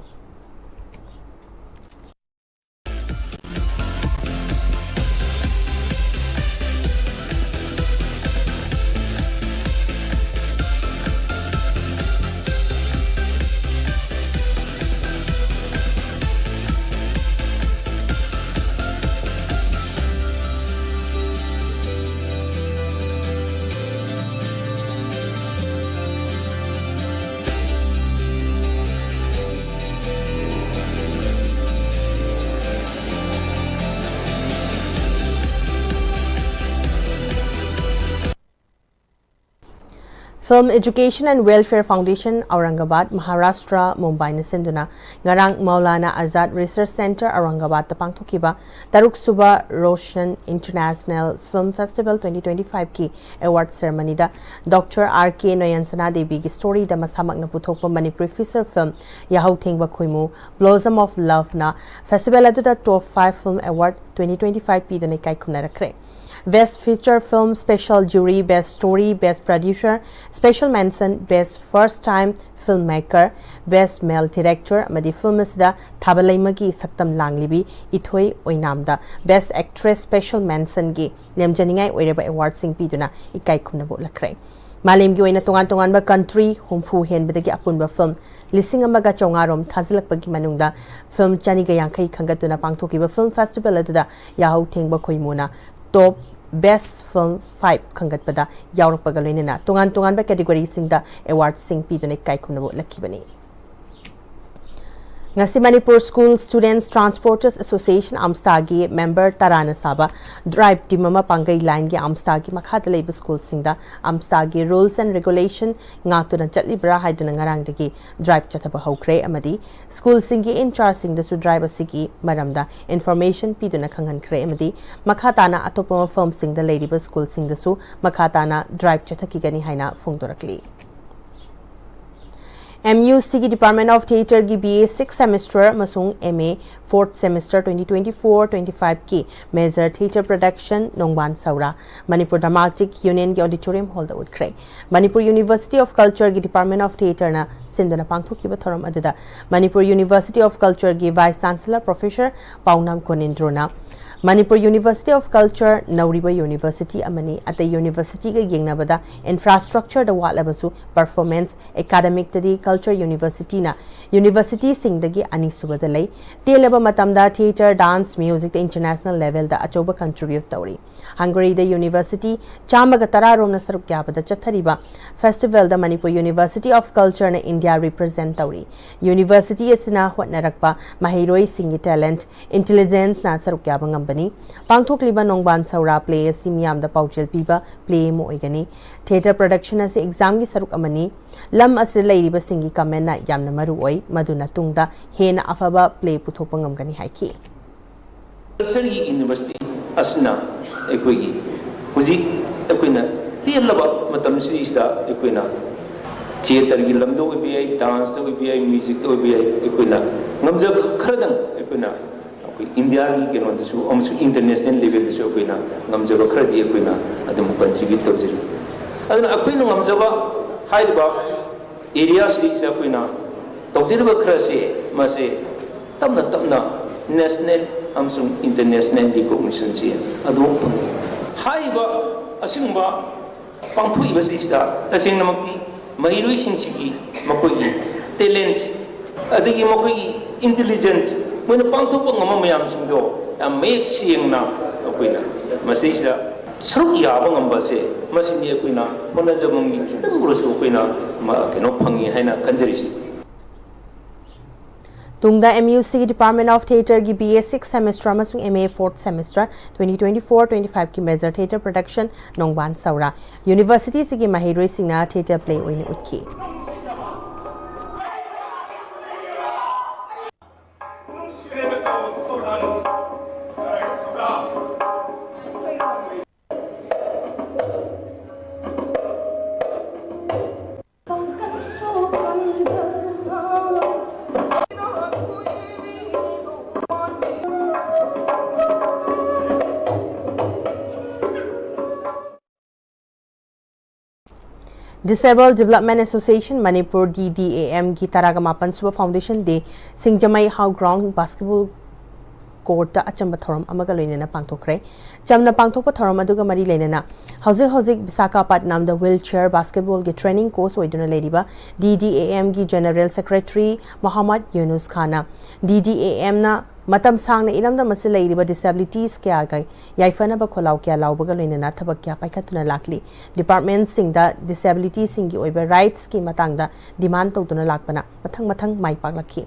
Film Education and Welfare Foundation, Aurangabad, Maharashtra, Mumbaina ꯁꯤꯟꯗꯨꯅ ꯉꯔꯥꯡ ꯃꯧꯂꯥꯅꯥ ꯑꯖꯥꯗ Research Centre, ꯑꯧꯔꯪꯒꯕꯥꯗꯇ ꯄꯥꯡꯊꯣꯛꯈꯤꯕ ꯇꯔꯨꯛ ꯁꯨꯕ Roshan International Film Festival twenty twenty-five ꯀꯤ award ceremony ꯗ Doctor R K ꯅꯣꯌꯟꯁꯅꯥ ꯗꯦꯕꯤꯒꯤ story ꯗ ꯃꯁꯥꯃꯛꯅ ꯄꯨꯊꯣꯛꯄ ꯃꯅꯤꯄꯨꯔꯤ feature film ꯌꯥꯍꯧ ꯊꯦꯡꯕ ꯈꯣꯏꯃꯨ, Blossom of Love ꯅ festival ꯑꯗꯨꯗ Top five Film Award twenty twenty-five ꯄꯤꯗꯨꯅ ꯏꯀꯥꯏ ꯈꯨꯝꯅꯔꯛꯈ꯭ꯔꯦ꯫ Best Feature Film, Special Jury, Best Story, Best Producer, Special Mention, Best First Time Filmmaker, Best Male Director ꯑꯃꯗꯤ film ꯑꯁꯤꯗ ꯊꯥꯕ ꯂꯩꯃꯒꯤ ꯁꯛꯇꯝ ꯂꯥꯡꯂꯤꯕꯤ ꯏꯊꯣꯏ ꯑꯣꯏꯅꯥꯝꯗ Best Actress Special Mention ꯒꯤ ꯂꯦꯝꯖꯅꯤꯡꯉꯥꯏ ꯑꯣꯏꯔꯕ award ꯁꯤꯡ ꯄꯤꯗꯨꯅ ꯏꯀꯥꯏ ꯈꯨꯝꯅꯕ ꯎꯠꯂꯛꯈ꯭ꯔꯦ꯫ ꯃꯥꯂꯦꯝꯒꯤ ꯑꯣꯏꯅ ꯇꯣꯉꯥꯟ ꯇꯣꯉꯥꯟꯕ country ꯍꯨꯝꯐꯨ ꯍꯦꯟꯕꯗꯒꯤ ꯑꯄꯨꯟꯕ film ꯂꯤꯁꯤꯡ ꯑꯃꯒ ꯆꯥꯝꯃꯉꯥ ꯔꯣꯝ ꯊꯥꯖꯤꯜꯂꯛꯄꯒꯤ ꯃꯅꯨꯡꯗ film ꯆꯅꯤꯒ ꯌꯥꯡꯈꯩ ꯈꯟꯒꯠꯇꯨꯅ ꯄꯥꯡꯊꯣꯛꯈꯤꯕ film festival ꯑꯗꯨꯗ ꯌꯥꯍꯧ ꯊꯦꯡꯕ ꯈꯣꯏꯃꯨꯅ Top Best Film five ꯈꯟꯒꯠꯄꯗ ꯌꯥꯎꯔꯛꯄꯒ ꯂꯣꯏꯅꯅ ꯇꯣꯉꯥꯟ ꯇꯣꯉꯥꯟꯕ categoryꯁꯤꯡꯗ awardꯁꯤꯡ ꯄꯤꯗꯨꯅ ꯏꯀꯥꯏ ꯈꯨꯝꯅꯕ ꯎꯠꯂꯛꯈꯤꯕꯅꯤ꯫ ꯉꯁꯤ Manipur School Students Transporters Association, AMSTAꯒꯤ member ꯇꯔꯥꯅ ꯁꯥꯕ drive team ꯑꯃ ꯄꯥꯡꯒꯩ lineꯒꯤ AMSTAꯒꯤ ꯃꯈꯥꯗ ꯂꯩꯕ schoolꯁꯤꯡꯗ AMSTAꯒꯤ rules and regulation ꯉꯥꯛꯇꯨꯅ ꯆꯠꯂꯤꯕ꯭ꯔꯥ ꯍꯥꯏꯗꯨꯅ ꯉꯔꯥꯡꯗꯒꯤ drive ꯆꯠꯊꯕ ꯍꯧꯈ꯭ꯔꯦ ꯑꯃꯗꯤ schoolꯁꯤꯡꯒꯤ in chargeꯁꯤꯡꯗꯁꯨ drive ꯑꯁꯤꯒꯤ ꯃꯔꯝꯗ information ꯄꯤꯗꯨꯅ ꯈꯪꯍꯟꯈ꯭ꯔꯦ ꯑꯃꯗꯤ ꯃꯈꯥ ꯇꯥꯅ ꯑꯇꯣꯞꯄ ꯃꯐꯝꯁꯤꯡꯗ ꯂꯩꯔꯤꯕ schoolꯁꯤꯡꯗꯁꯨ ꯃꯈꯥ ꯇꯥꯅ drive ꯆꯠꯊꯈꯤꯒꯅꯤ ꯍꯥꯏꯅ ꯐꯣꯡꯗꯣꯔꯛꯂꯤ꯫ MUCꯒꯤ Department of Theatreꯒꯤ BA sixth semester ꯑꯃꯁꯨꯡ MA fourth semester twenty twenty-four twenty-fiveꯀꯤ major theatre production ꯅꯣꯡꯕꯥꯟ ꯁꯧꯔꯥ Manipur Dramatic Unionꯒꯤ auditorium hallꯗ ꯎꯠꯈ꯭ꯔꯦ꯫ Manipur University of Cultureꯒꯤ Department of Theatreꯅ ꯁꯤꯟꯗꯨꯅ ꯄꯥꯡꯊꯣꯛꯈꯤꯕ ꯊꯧꯔꯝ ꯑꯗꯨꯗ Manipur University of Cultureꯒꯤ Vice Chancellor Professor ꯄꯥꯎꯅꯥꯝ ꯀꯣꯅꯦꯟꯗ꯭ꯔꯣꯅ Manipur University of Culture ꯅꯧꯔꯤꯕ university ꯑꯃꯅꯤ, ꯑꯇꯩ universityꯒ ꯌꯦꯡꯅꯕꯗ infrastructureꯗ ꯋꯥꯠꯂꯕꯁꯨ performance academicꯇꯗꯤ Culture Universityꯅ universityꯁꯤꯡꯗꯒꯤ ꯑꯅꯤꯁꯨꯕꯗ ꯂꯩ꯫ ꯇꯦꯜꯂꯕ ꯃꯇꯝꯗ theatre, dance, musicꯇ international levelꯗ ꯑꯆꯧꯕ contribute ꯇꯧꯔꯤ꯫ Hungaryꯗ university ꯆꯥꯝꯃꯒ ꯇꯔꯥ ꯔꯣꯝꯅ ꯁꯔꯨꯛ ꯌꯥꯕꯗ ꯆꯠꯊꯔꯤꯕ festivalꯗ Manipur University of Cultureꯅ India represent ꯇꯧꯔꯤ꯫ University ꯑꯁꯤꯅ ꯍꯣꯠꯅꯔꯛꯄ ꯃꯍꯩꯔꯣꯏꯁꯤꯡꯒꯤ talent, intelligenceꯅ ꯁꯔꯨꯛ ꯌꯥꯕ ꯉꯝꯕꯅꯤ꯫ ꯄꯥꯡꯊꯣꯛꯂꯤꯕ ꯅꯣꯡꯕꯥꯟ ꯁꯧꯔꯥ play ꯑꯁꯤ ꯃꯤꯌꯥꯝꯗ ꯄꯥꯎꯖꯦꯜ ꯄꯤꯕ play ꯑꯃ ꯑꯣꯏꯒꯅꯤ꯫ Theatre production ꯑꯁꯤ examꯒꯤ ꯁꯔꯨꯛ ꯑꯃꯅꯤ꯫ ꯂꯝ ꯑꯁꯤꯗ ꯂꯩꯔꯤꯕꯁꯤꯡꯒꯤ commentꯅ ꯌꯥꯝꯅ ꯃꯔꯨ ꯑꯣꯏ, ꯃꯗꯨꯅ ꯇꯨꯡꯗ ꯍꯦꯟꯅ ꯑꯐꯕ play ꯄꯨꯊꯣꯛꯄ ꯉꯝꯒꯅꯤ ꯍꯥꯏꯈꯤ꯫ Cultureꯒꯤ university ꯑꯁꯤꯅ ꯑꯩꯈꯣꯏꯒꯤ ꯍꯧꯖꯤꯛ ꯑꯩꯈꯣꯏꯅ ꯇꯦꯜꯂꯕ ꯃꯇꯝꯁꯤꯗ ꯑꯩꯈꯣꯏꯅ theatreꯒꯤ ꯂꯝꯗ ꯑꯣꯏꯕ ꯌꯥꯏ, danceꯇ ꯑꯣꯏꯕ ꯌꯥꯏ, musicꯇ ꯑꯣꯏꯕ ꯌꯥꯏ, ꯑꯩꯈꯣꯏꯅ ꯉꯝꯖꯕ ꯈꯔꯗꯪ ꯑꯩꯈꯣꯏꯅ ꯑꯩꯈꯣꯏ Indiaꯒꯤ ꯀꯩꯅꯣꯗꯁꯨ ꯑꯃꯁꯨꯡ international levelꯗꯁꯨ ꯑꯩꯈꯣꯏꯅ ꯉꯝꯖꯕ ꯈꯔꯗꯤ ꯑꯩꯈꯣꯏꯅ ꯑꯗꯨꯝ contribute ꯇꯧꯖꯔꯤ꯫ ꯑꯗꯨꯅ ꯑꯩꯈꯣꯏꯅ ꯉꯝꯖꯕ ꯍꯥꯏꯔꯤꯕ areaꯁꯤꯗꯩꯁꯤꯗ ꯑꯩꯈꯣꯏꯅ ꯇꯧꯖꯔꯤꯕ ꯈꯔꯁꯦ ꯃꯁꯦ ꯇꯞꯅ ꯇꯞꯅ national ꯑꯃꯁꯨꯡ international recognitionꯁꯦ ꯑꯗꯨꯝ ꯐꯪꯖꯩ꯫ ꯍꯥꯏꯔꯤꯕ ꯑꯁꯤꯒꯨꯝꯕ ꯄꯥꯡꯊꯣꯛꯏꯕꯁꯤꯗꯩꯁꯤꯗ ꯇꯁꯦꯡꯅꯃꯛꯇꯤ ꯃꯍꯩꯔꯣꯏꯁꯤꯡꯁꯤꯒꯤ ꯃꯈꯣꯏꯒꯤ talent ꯑꯗꯒꯤ ꯃꯈꯣꯏꯒꯤ intelligent ꯃꯣꯏꯅ ꯄꯥꯡꯊꯣꯛꯄ ꯉꯝꯕ ꯃꯌꯥꯝꯁꯤꯡꯗꯣ ꯌꯥꯝ ꯃꯌꯦꯛ ꯁꯦꯡꯅ ꯑꯩꯈꯣꯏꯅ ꯃꯁꯤꯗꯩꯁꯤꯗ ꯁꯔꯨꯛ ꯌꯥꯕ ꯉꯝꯕ ꯑꯁꯦ ꯃꯁꯤꯅꯤ ꯑꯩꯈꯣꯏꯅ ꯍꯣꯠꯅꯖꯃꯟꯒꯤ ꯈꯤꯇꯪ ꯑꯣꯏꯔꯁꯨ ꯑꯩꯈꯣꯏꯅ ꯃ-, ꯀꯩꯅꯣ ꯐꯪꯉꯤ ꯍꯥꯏꯅ ꯈꯟꯖꯔꯤꯁꯤ꯫ ꯇꯨꯡꯗ ꯑꯦꯝ ꯌꯨ ꯁꯤꯒꯤ Department of Theatre ꯒꯤ B A sixth semester ꯑꯃꯁꯨꯡ M A fourth semester twenty twenty-four twenty-five ꯀꯤ major theatre production ꯅꯣꯡꯕꯥꯟ ꯁꯧꯔꯥ ꯌꯨꯅꯤꯚꯔꯁꯤꯇꯤꯁꯤꯒꯤ ꯃꯍꯩꯔꯣꯏꯁꯤꯡꯅ theatre play ꯑꯣꯏꯅ ꯎꯠꯈꯤ꯫ Disabled Development Association Manipur, D D A M ꯒꯤ ꯇꯔꯥꯒ ꯃꯥꯄꯟ ꯁꯨꯕ Foundation Day Singjamei How Ground Basketball Court ꯇ ꯑꯆꯝꯕ ꯊꯧꯔꯝ ꯑꯃꯒ ꯂꯣꯏꯅꯅ ꯄꯥꯡꯊꯣꯛꯈ꯭ꯔꯦ꯫ ꯆꯝꯅ ꯄꯥꯡꯊꯣꯛꯄ ꯊꯧꯔꯝ ꯑꯗꯨꯒ ꯃꯔꯤ ꯂꯩꯅꯅ ꯍꯧꯖꯤꯛ ꯍꯧꯖꯤꯛ ꯕꯤꯁꯥꯈꯥꯄꯠꯅꯝꯗ wheelchair basketball ꯒꯤ training coach ꯑꯣꯏꯗꯨꯅ ꯂꯩꯔꯤꯕ D D A M ꯒꯤ General Secretary Mohammad ꯌꯨꯅꯨꯁ Khan D D A M ꯅ ꯃꯇꯝ ꯁꯥꯡꯅ ꯏꯔꯝꯗꯝ ꯑꯁꯤꯗ ꯂꯩꯔꯤꯕ disabilities ꯀꯌꯥꯒ ꯌꯥꯏꯐꯅꯕ ꯈꯣꯜꯂꯥꯎ ꯀꯌꯥ ꯂꯥꯎꯕꯒ ꯂꯣꯏꯅꯅ ꯊꯕꯛ ꯀꯌꯥ ꯄꯥꯏꯈꯠꯇꯨꯅ ꯂꯥꯛꯂꯤ꯫ Department ꯁꯤꯡꯗ disability ꯁꯤꯡꯒꯤ ꯑꯣꯏꯕ rights ꯀꯤ ꯃꯇꯥꯡꯗ demand ꯇꯧꯗꯨꯅ ꯂꯥꯛꯄꯅ ꯃꯊꯪ ꯃꯊꯪ ꯃꯥꯏ ꯄꯥꯛꯂꯛꯈꯤ꯫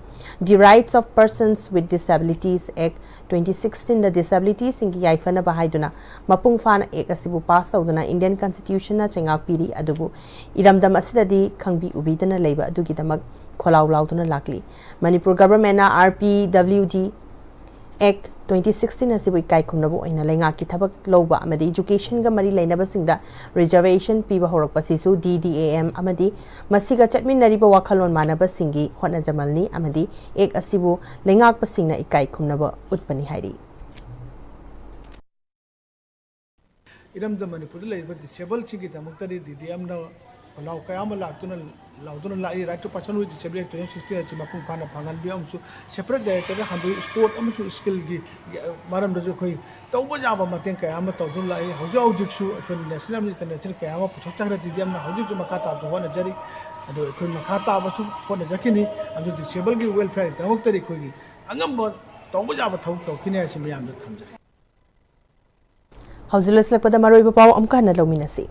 The Rights of Persons with Disabilities Act twenty sixteen the disability ꯁꯤꯡꯒꯤ ꯌꯥꯏꯐꯅꯕ ꯍꯥꯏꯗꯨꯅ ꯃꯄꯨꯡ ꯐꯥꯅ act ꯑꯁꯤꯕꯨ pass ꯇꯧꯗꯨꯅ Indian Constitution ꯅ ꯆꯩꯉꯥꯛ ꯄꯤꯔꯤ, ꯑꯗꯨꯕꯨ ꯏꯔꯝꯗꯝ ꯑꯁꯤꯗꯗꯤ ꯈꯪꯕꯤ ꯎꯕꯤꯗꯅ ꯂꯩꯕ ꯑꯗꯨꯒꯤꯗꯃꯛ ꯈꯣꯜꯂꯥꯎ ꯂꯥꯎꯗꯨꯅ ꯂꯥꯛꯂꯤ꯫ ꯃꯅꯤꯄꯨꯔ Government ꯅ R P W D Act twenty sixteen ꯑꯁꯤꯕꯨ ꯏꯀꯥꯏ ꯈꯨꯝꯅꯕ ꯑꯣꯏꯅ ꯂꯩꯉꯥꯛꯀꯤ ꯊꯕꯛ ꯂꯧꯕ ꯑꯃꯗꯤ education ꯒ ꯃꯔꯤ ꯂꯩꯅꯕꯁꯤꯡꯗ reservation ꯄꯤꯕ ꯍꯧꯔꯛꯄꯁꯤꯁꯨ D D A M ꯑꯃꯗꯤ ꯃꯁꯤꯒ ꯆꯠꯃꯤꯟꯅꯔꯤꯕ ꯋꯥꯈꯜꯂꯣꯟ ꯃꯥꯟꯅꯕꯁꯤꯡꯒꯤ ꯍꯣꯠꯅꯖꯃꯜꯅꯤ ꯑꯃꯗꯤ act ꯑꯁꯤꯕꯨ ꯂꯩꯉꯥꯛꯄꯁꯤꯡꯅ ꯏꯀꯥꯏ ꯈꯨꯝꯅꯕ ꯎꯠꯄꯅꯤ ꯍꯥꯏꯔꯤ꯫ ꯏꯔꯝꯗꯝ ꯃꯅꯤꯄꯨꯔꯗ ꯂꯩꯔꯤꯕ disable ꯁꯤꯡꯒꯤꯗꯃꯛꯇꯗꯤ D D M ꯅ ꯈꯣꯜꯂꯥꯎ ꯀꯌꯥ ꯑꯃ ꯂꯥꯛꯇꯨꯅ ꯂꯥꯎꯗꯨꯅ ꯂꯥꯛꯏ꯫ Right to Person with Disability twenty sixteen ꯑꯁꯤ ꯃꯄꯨꯡ ꯐꯥꯅ ꯐꯪꯍꯟꯕꯤꯌꯨ ꯑꯃꯁꯨꯡ separate director ꯗ ꯍꯥꯡꯗꯣꯛꯏ꯫ Sport ꯑꯃꯁꯨꯡ skill ꯒꯤ ꯃꯔꯝꯗꯁꯨ ꯑꯩꯈꯣꯏ ꯇꯧꯕ ꯌꯥꯕ ꯃꯇꯦꯡ ꯀꯌꯥ ꯑꯃ ꯇꯧꯗꯨꯅ ꯂꯥꯛꯏ꯫ ꯍꯧꯖꯤꯛ ꯍꯧꯖꯤꯛꯁꯨ ꯑꯩꯈꯣꯏ national ꯑꯃꯗꯤ international ꯀꯌꯥ ꯑꯃ ꯄꯨꯊꯣꯛꯆꯈ꯭ꯔꯦ꯫ D D M ꯅ ꯍꯧꯖꯤꯛꯁꯨ ꯃꯈꯥ ꯇꯥꯕꯁꯨ ꯍꯣꯠꯅꯖꯔꯤ꯫ ꯑꯗꯨ ꯑꯩꯈꯣꯏ ꯃꯈꯥ ꯇꯥꯕꯁꯨ ꯍꯣꯠꯅꯖꯈꯤꯅꯤ꯫ ꯑꯗꯨ disable ꯒꯤ welfare ꯗꯃꯛꯇꯗꯤ ꯑꯩꯈꯣꯏꯒꯤ ꯑꯉꯝꯕ ꯇꯧꯕ ꯌꯥꯕ ꯊꯕꯛ ꯇꯧꯈꯤꯅꯤ ꯍꯥꯏꯁꯤ ꯃꯌꯥꯝꯗ ꯊꯝꯖꯔꯤ꯫ ꯍꯧꯖꯤꯛ ꯂꯣꯏꯁꯤꯜꯂꯛꯄꯗ ꯃꯔꯨꯑꯣꯏꯕ ꯄꯥꯎ ꯑꯃꯨꯛꯀ ꯍꯟꯅ ꯂꯧꯃꯤꯟꯅꯁꯤ꯫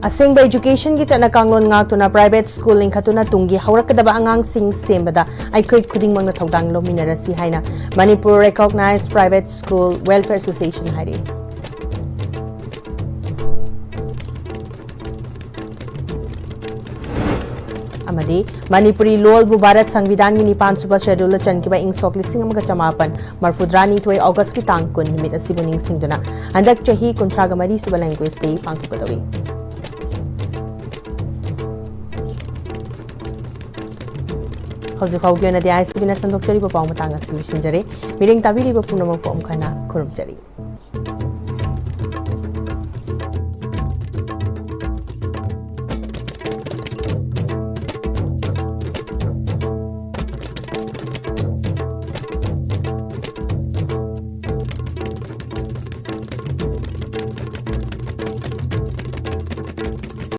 ꯑꯁꯦꯡꯕ educationꯒꯤ ꯆꯠꯅ ꯀꯥꯡꯂꯣꯟ ꯉꯥꯛꯇꯨꯅ private school ꯂꯤꯡꯈꯠꯇꯨꯅ ꯇꯨꯡꯒꯤ ꯍꯧꯔꯛꯀꯗꯕ ꯑꯉꯥꯡꯁꯤꯡ ꯁꯦꯝꯕꯗ ꯑꯩꯈꯣꯏ ꯈꯨꯗꯤꯡꯃꯛꯅ ꯊꯧꯗꯥꯡ ꯂꯧꯃꯤꯟꯅꯔꯁꯤ ꯍꯥꯏꯅ Manipur Recognized Private School Welfare Association ꯍꯥꯏꯔꯛꯏ꯫ ꯑꯃꯗꯤ ꯃꯅꯤꯄꯨꯔꯤ ꯂꯣꯜꯕꯨ ꯚꯥꯔꯠ ꯁꯪꯕꯤꯙꯥꯟꯒꯤ ꯅꯤꯄꯥꯟ ꯁꯨꯕ scheduleꯗ ꯆꯟꯈꯤꯕ ꯏꯪ ꯁꯣꯛ ꯂꯤꯁꯤꯡ ꯑꯃꯒ ꯆꯃꯥꯄꯟ ꯃꯔꯐꯨꯇꯔꯥꯅꯤꯊꯣꯏ Augustꯀꯤ ꯇꯥꯡ ꯀꯨꯟ ꯅꯨꯃꯤꯠ ꯑꯁꯤꯕꯨ ꯅꯤꯡꯁꯤꯡꯗꯨꯅ ꯍꯟꯗꯛ ꯆꯍꯤ ꯀꯨꯟꯊ꯭ꯔꯥꯒ ꯃꯔꯤ ꯁꯨꯕ Language Day ꯄꯥꯡꯊꯣꯛꯀꯗꯧꯔꯤ꯫ ꯍꯧꯖꯤꯛ ꯐꯥꯎꯒꯤ ꯑꯣꯏꯅꯗꯤ ISTVꯅ ꯁꯟꯗꯣꯛꯆꯔꯤꯕ ꯄꯥꯎ ꯃꯇꯥꯡ ꯑꯁꯤ ꯂꯣꯏꯁꯤꯟꯖꯔꯦ꯫ ꯃꯤꯠꯌꯦꯡ ꯇꯥꯕꯤꯔꯤꯕ ꯄꯨꯝꯅꯃꯛꯄꯨ ꯑꯃꯨꯛ ꯍꯟꯅ ꯈꯨꯔꯨꯝꯖꯔꯤ꯫